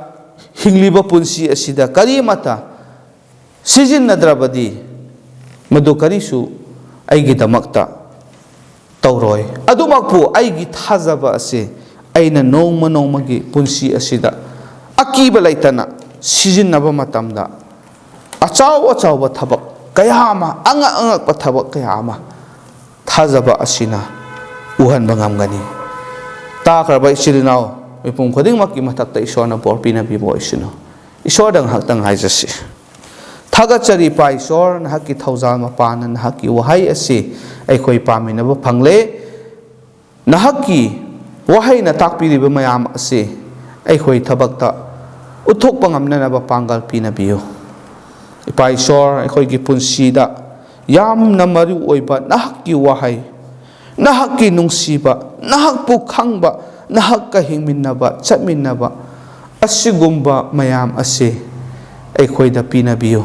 ꯍꯤꯡꯂꯤꯕ ꯄꯨꯟꯁꯤ ꯑꯁꯤꯗ ꯀꯔꯤꯃꯠꯇ ꯁꯤꯖꯤꯟꯅꯗ꯭ꯔꯕꯗꯤ ꯃꯗꯨ ꯀꯔꯤꯁꯨ ꯑꯩꯒꯤꯗꯃꯛꯇ ꯇꯧꯔꯣꯏ꯫ ꯑꯗꯨꯃꯛꯄꯨ ꯑꯩꯒꯤ ꯊꯥꯖꯕ ꯑꯁꯤ ꯑꯩꯅ ꯅꯣꯡꯃ ꯅꯣꯡꯃꯒꯤ ꯄꯨꯟꯁꯤ ꯑꯁꯤꯗ ꯑꯀꯤꯕ ꯂꯩꯇꯅ ꯁꯤꯖꯤꯟꯅꯕ ꯃꯇꯝꯗ, ꯑꯆꯧ ꯑꯆꯧꯕ ꯊꯕꯛ ꯀꯌꯥ ꯑꯃ, ꯑꯉꯛ ꯑꯉꯛꯄ ꯊꯕꯛ ꯀꯌꯥ ꯑꯃ ꯊꯥꯖꯕ ꯑꯁꯤꯅ ꯎꯍꯟꯕ ꯉꯝꯒꯅꯤ꯫ ꯇꯥꯈ꯭ꯔꯕ ꯏꯆꯤꯜ ꯏꯅꯥꯎ ꯃꯤꯄꯨꯝ ꯈꯨꯗꯤꯡꯃꯛꯀꯤ ꯃꯊꯛꯇ ꯏꯁꯣꯔꯅ ꯕꯣꯔ ꯄꯤꯅꯕꯤꯕ ꯑꯣꯏꯁꯅꯨ꯫ ꯏꯁꯣꯔꯗ ꯉꯥꯏꯍꯥꯛꯇꯪ ꯍꯥꯏꯖꯁꯤ꯫ ꯊꯥꯒꯠꯆꯔꯤ ꯏꯄꯥ ꯏꯁꯣꯔ, ꯅꯍꯥꯛꯀꯤ ꯊꯧꯖꯥꯜ ꯃꯄꯥꯟꯅ ꯅꯍꯥꯛꯀꯤ ꯋꯥꯍꯩ ꯑꯁꯤ ꯑꯩꯈꯣꯏ ꯄꯥꯃꯤꯟꯅꯕ ꯐꯪꯂꯦ꯫ ꯅꯍꯥꯛꯀꯤ ꯋꯥꯍꯩꯅ ꯇꯥꯛꯄꯤꯔꯤꯕ ꯃꯌꯥꯝ ꯑꯁꯤ ꯑꯩꯈꯣꯏ ꯊꯕꯛꯇ ꯎꯠꯊꯣꯛꯄ ꯉꯝꯅꯅꯕ ꯄꯥꯡꯒꯜ ꯄꯤꯅꯕꯤꯌꯨ꯫ ꯏꯄꯥ ꯏꯁꯣꯔ, ꯑꯩꯈꯣꯏꯒꯤ ꯄꯨꯟꯁꯤꯗ ꯌꯥꯝꯅ ꯃꯔꯨ ꯑꯣꯏꯕ ꯅꯍꯥꯛꯀꯤ ꯋꯥꯍꯩ, ꯅꯍꯥꯛꯀꯤ ꯅꯨꯡꯁꯤꯕ, ꯅꯍꯥꯛꯄꯨ ꯈꯪꯕ, ꯅꯍꯥꯛꯀ ꯍꯤꯡꯃꯤꯟꯅꯕ, ꯆꯠꯃꯤꯟꯅꯕ, ꯑꯁꯤꯒꯨꯝꯕ ꯃꯌꯥꯝ ꯑꯁꯤ ꯑꯩꯈꯣꯏꯗ ꯄꯤꯅꯕꯤꯌꯨ꯫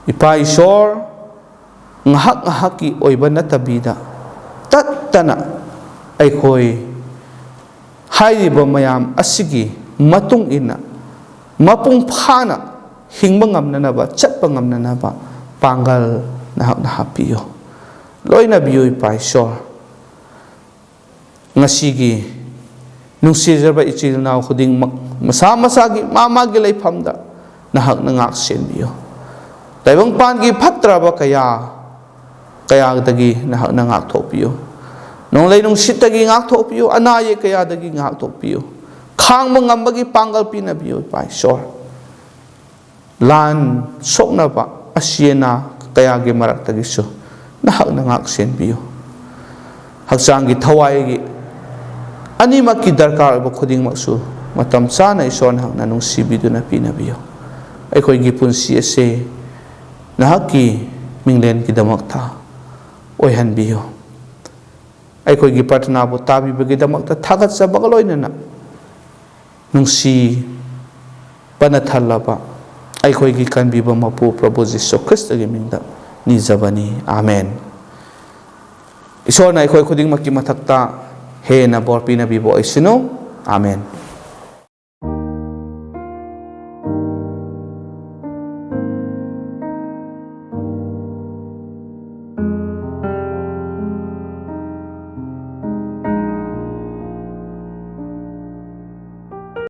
ꯏꯄꯥ ꯏꯁꯣꯔ, ꯉꯥꯏꯍꯥꯛ ꯉꯥꯏꯍꯥꯛꯀꯤ ꯑꯣꯏꯕ ꯅꯠꯇꯕꯤꯗ, ꯇꯠꯇꯅ ꯑꯩꯈꯣꯏ ꯍꯥꯏꯔꯤꯕ ꯃꯌꯥꯝ ꯑꯁꯤꯒꯤ ꯃꯇꯨꯡ ꯏꯟꯅ ꯃꯄꯨꯡ ꯐꯥꯅ ꯍꯤꯡꯕ ꯉꯝꯅꯅꯕ, ꯆꯠꯄ ꯉꯝꯅꯅꯕ ꯄꯥꯡꯒꯜ ꯅꯍꯥꯛꯅ ꯍꯥꯞꯄꯤꯌꯨ꯫ ꯂꯣꯏꯅꯕꯤꯌꯨ ꯏꯄꯥ ꯏꯁꯣꯔ꯫ ꯉꯁꯤꯒꯤ ꯅꯨꯡꯁꯤꯖꯔꯕ ꯏꯆꯤꯜ ꯏꯅꯥꯎ ꯈꯨꯗꯤꯡꯃꯛ ꯃꯁꯥ ꯃꯁꯥꯒꯤ ꯃꯥ ꯃꯥꯒꯤ ꯂꯩꯐꯝꯗ ꯅꯍꯥꯛꯅ ꯉꯥꯛ ꯁꯦꯟꯕꯤꯌꯨ꯫ ꯇꯥꯏꯕꯪꯄꯥꯟꯒꯤ ꯐꯠꯇ꯭ꯔꯕ ꯀꯌꯥ, ꯀꯌꯥꯗꯒꯤ ꯅꯍꯥꯛꯅ ꯉꯥꯛꯊꯣꯛꯄꯤꯌꯨ꯫ ꯅꯣꯡꯂꯩ ꯅꯨꯡꯁꯤꯠꯇꯒꯤ ꯉꯥꯛꯊꯣꯛꯄꯤꯌꯨ, ꯑꯅꯥ ꯑꯌꯦꯛ ꯀꯌꯥꯗꯒꯤ ꯉꯥꯛꯊꯣꯛꯄꯤꯌꯨ꯫ ꯈꯥꯡꯕ ꯉꯝꯕꯒꯤ ꯄꯥꯡꯒꯜ ꯄꯤꯅꯕꯤꯌꯨ ꯏꯄꯥ ꯏꯁꯣꯔ꯫ ꯂꯥꯟ ꯁꯣꯛꯅꯕ ꯑꯁꯤ ꯑꯅꯥ ꯀꯌꯥꯒꯤ ꯃꯔꯛꯇꯒꯤꯁꯨ ꯅꯍꯥꯛꯅ ꯉꯥꯛ ꯁꯦꯟꯕꯤꯌꯨ꯫ ꯍꯛꯆꯥꯡꯒꯤ, ꯊꯋꯥꯏꯒꯤ ꯑꯅꯤꯃꯛꯀꯤ ꯗꯔꯀꯥꯔ ꯑꯣꯏꯕ ꯈꯨꯗꯤꯡꯃꯛꯁꯨ ꯃꯇꯝ ꯆꯥꯅ ꯏꯁꯣꯔ ꯅꯍꯥꯛꯅ ꯅꯨꯡꯁꯤꯕꯤꯗꯨꯅ ꯄꯤꯅꯕꯤꯌꯨ꯫ ꯑꯩꯈꯣꯏꯒꯤ ꯄꯨꯟꯁꯤ ꯑꯁꯦ ꯅꯍꯥꯛꯀꯤ ꯃꯤꯡꯂꯦꯟꯒꯤꯗꯃꯛꯇ ꯑꯣꯏꯍꯟꯕꯤꯌꯨ꯫ ꯑꯩꯈꯣꯏꯒꯤ ꯄ꯭ꯔꯊꯅꯥꯕꯨ ꯇꯥꯕꯤꯕꯒꯤꯗꯃꯛꯇ ꯊꯥꯒꯠꯆꯕꯒ ꯂꯣꯏꯅꯅ ꯅꯨꯡꯁꯤ ꯄꯅ ꯊꯜꯂꯕ ꯑꯩꯈꯣꯏꯒꯤ ꯀꯟꯕꯤꯕ ꯃꯄꯨ ꯄ꯭ꯔꯚꯨ ꯖꯤꯁꯨ ꯈ꯭ꯔꯤꯁꯇꯒꯤ ꯃꯤꯡꯗ ꯅꯤꯖꯕꯅꯤ꯫ ꯑꯥꯃꯦꯟ꯫ ꯏꯁꯣꯔꯅ ꯑꯩꯈꯣꯏ ꯈꯨꯗꯤꯡꯃꯛꯀꯤ ꯃꯊꯛꯇ ꯍꯦꯟꯅ ꯕꯣꯔ ꯄꯤꯅꯕꯤꯕ ꯑꯣꯏꯁꯅꯨ꯫ ꯑꯥꯃꯦꯟ꯫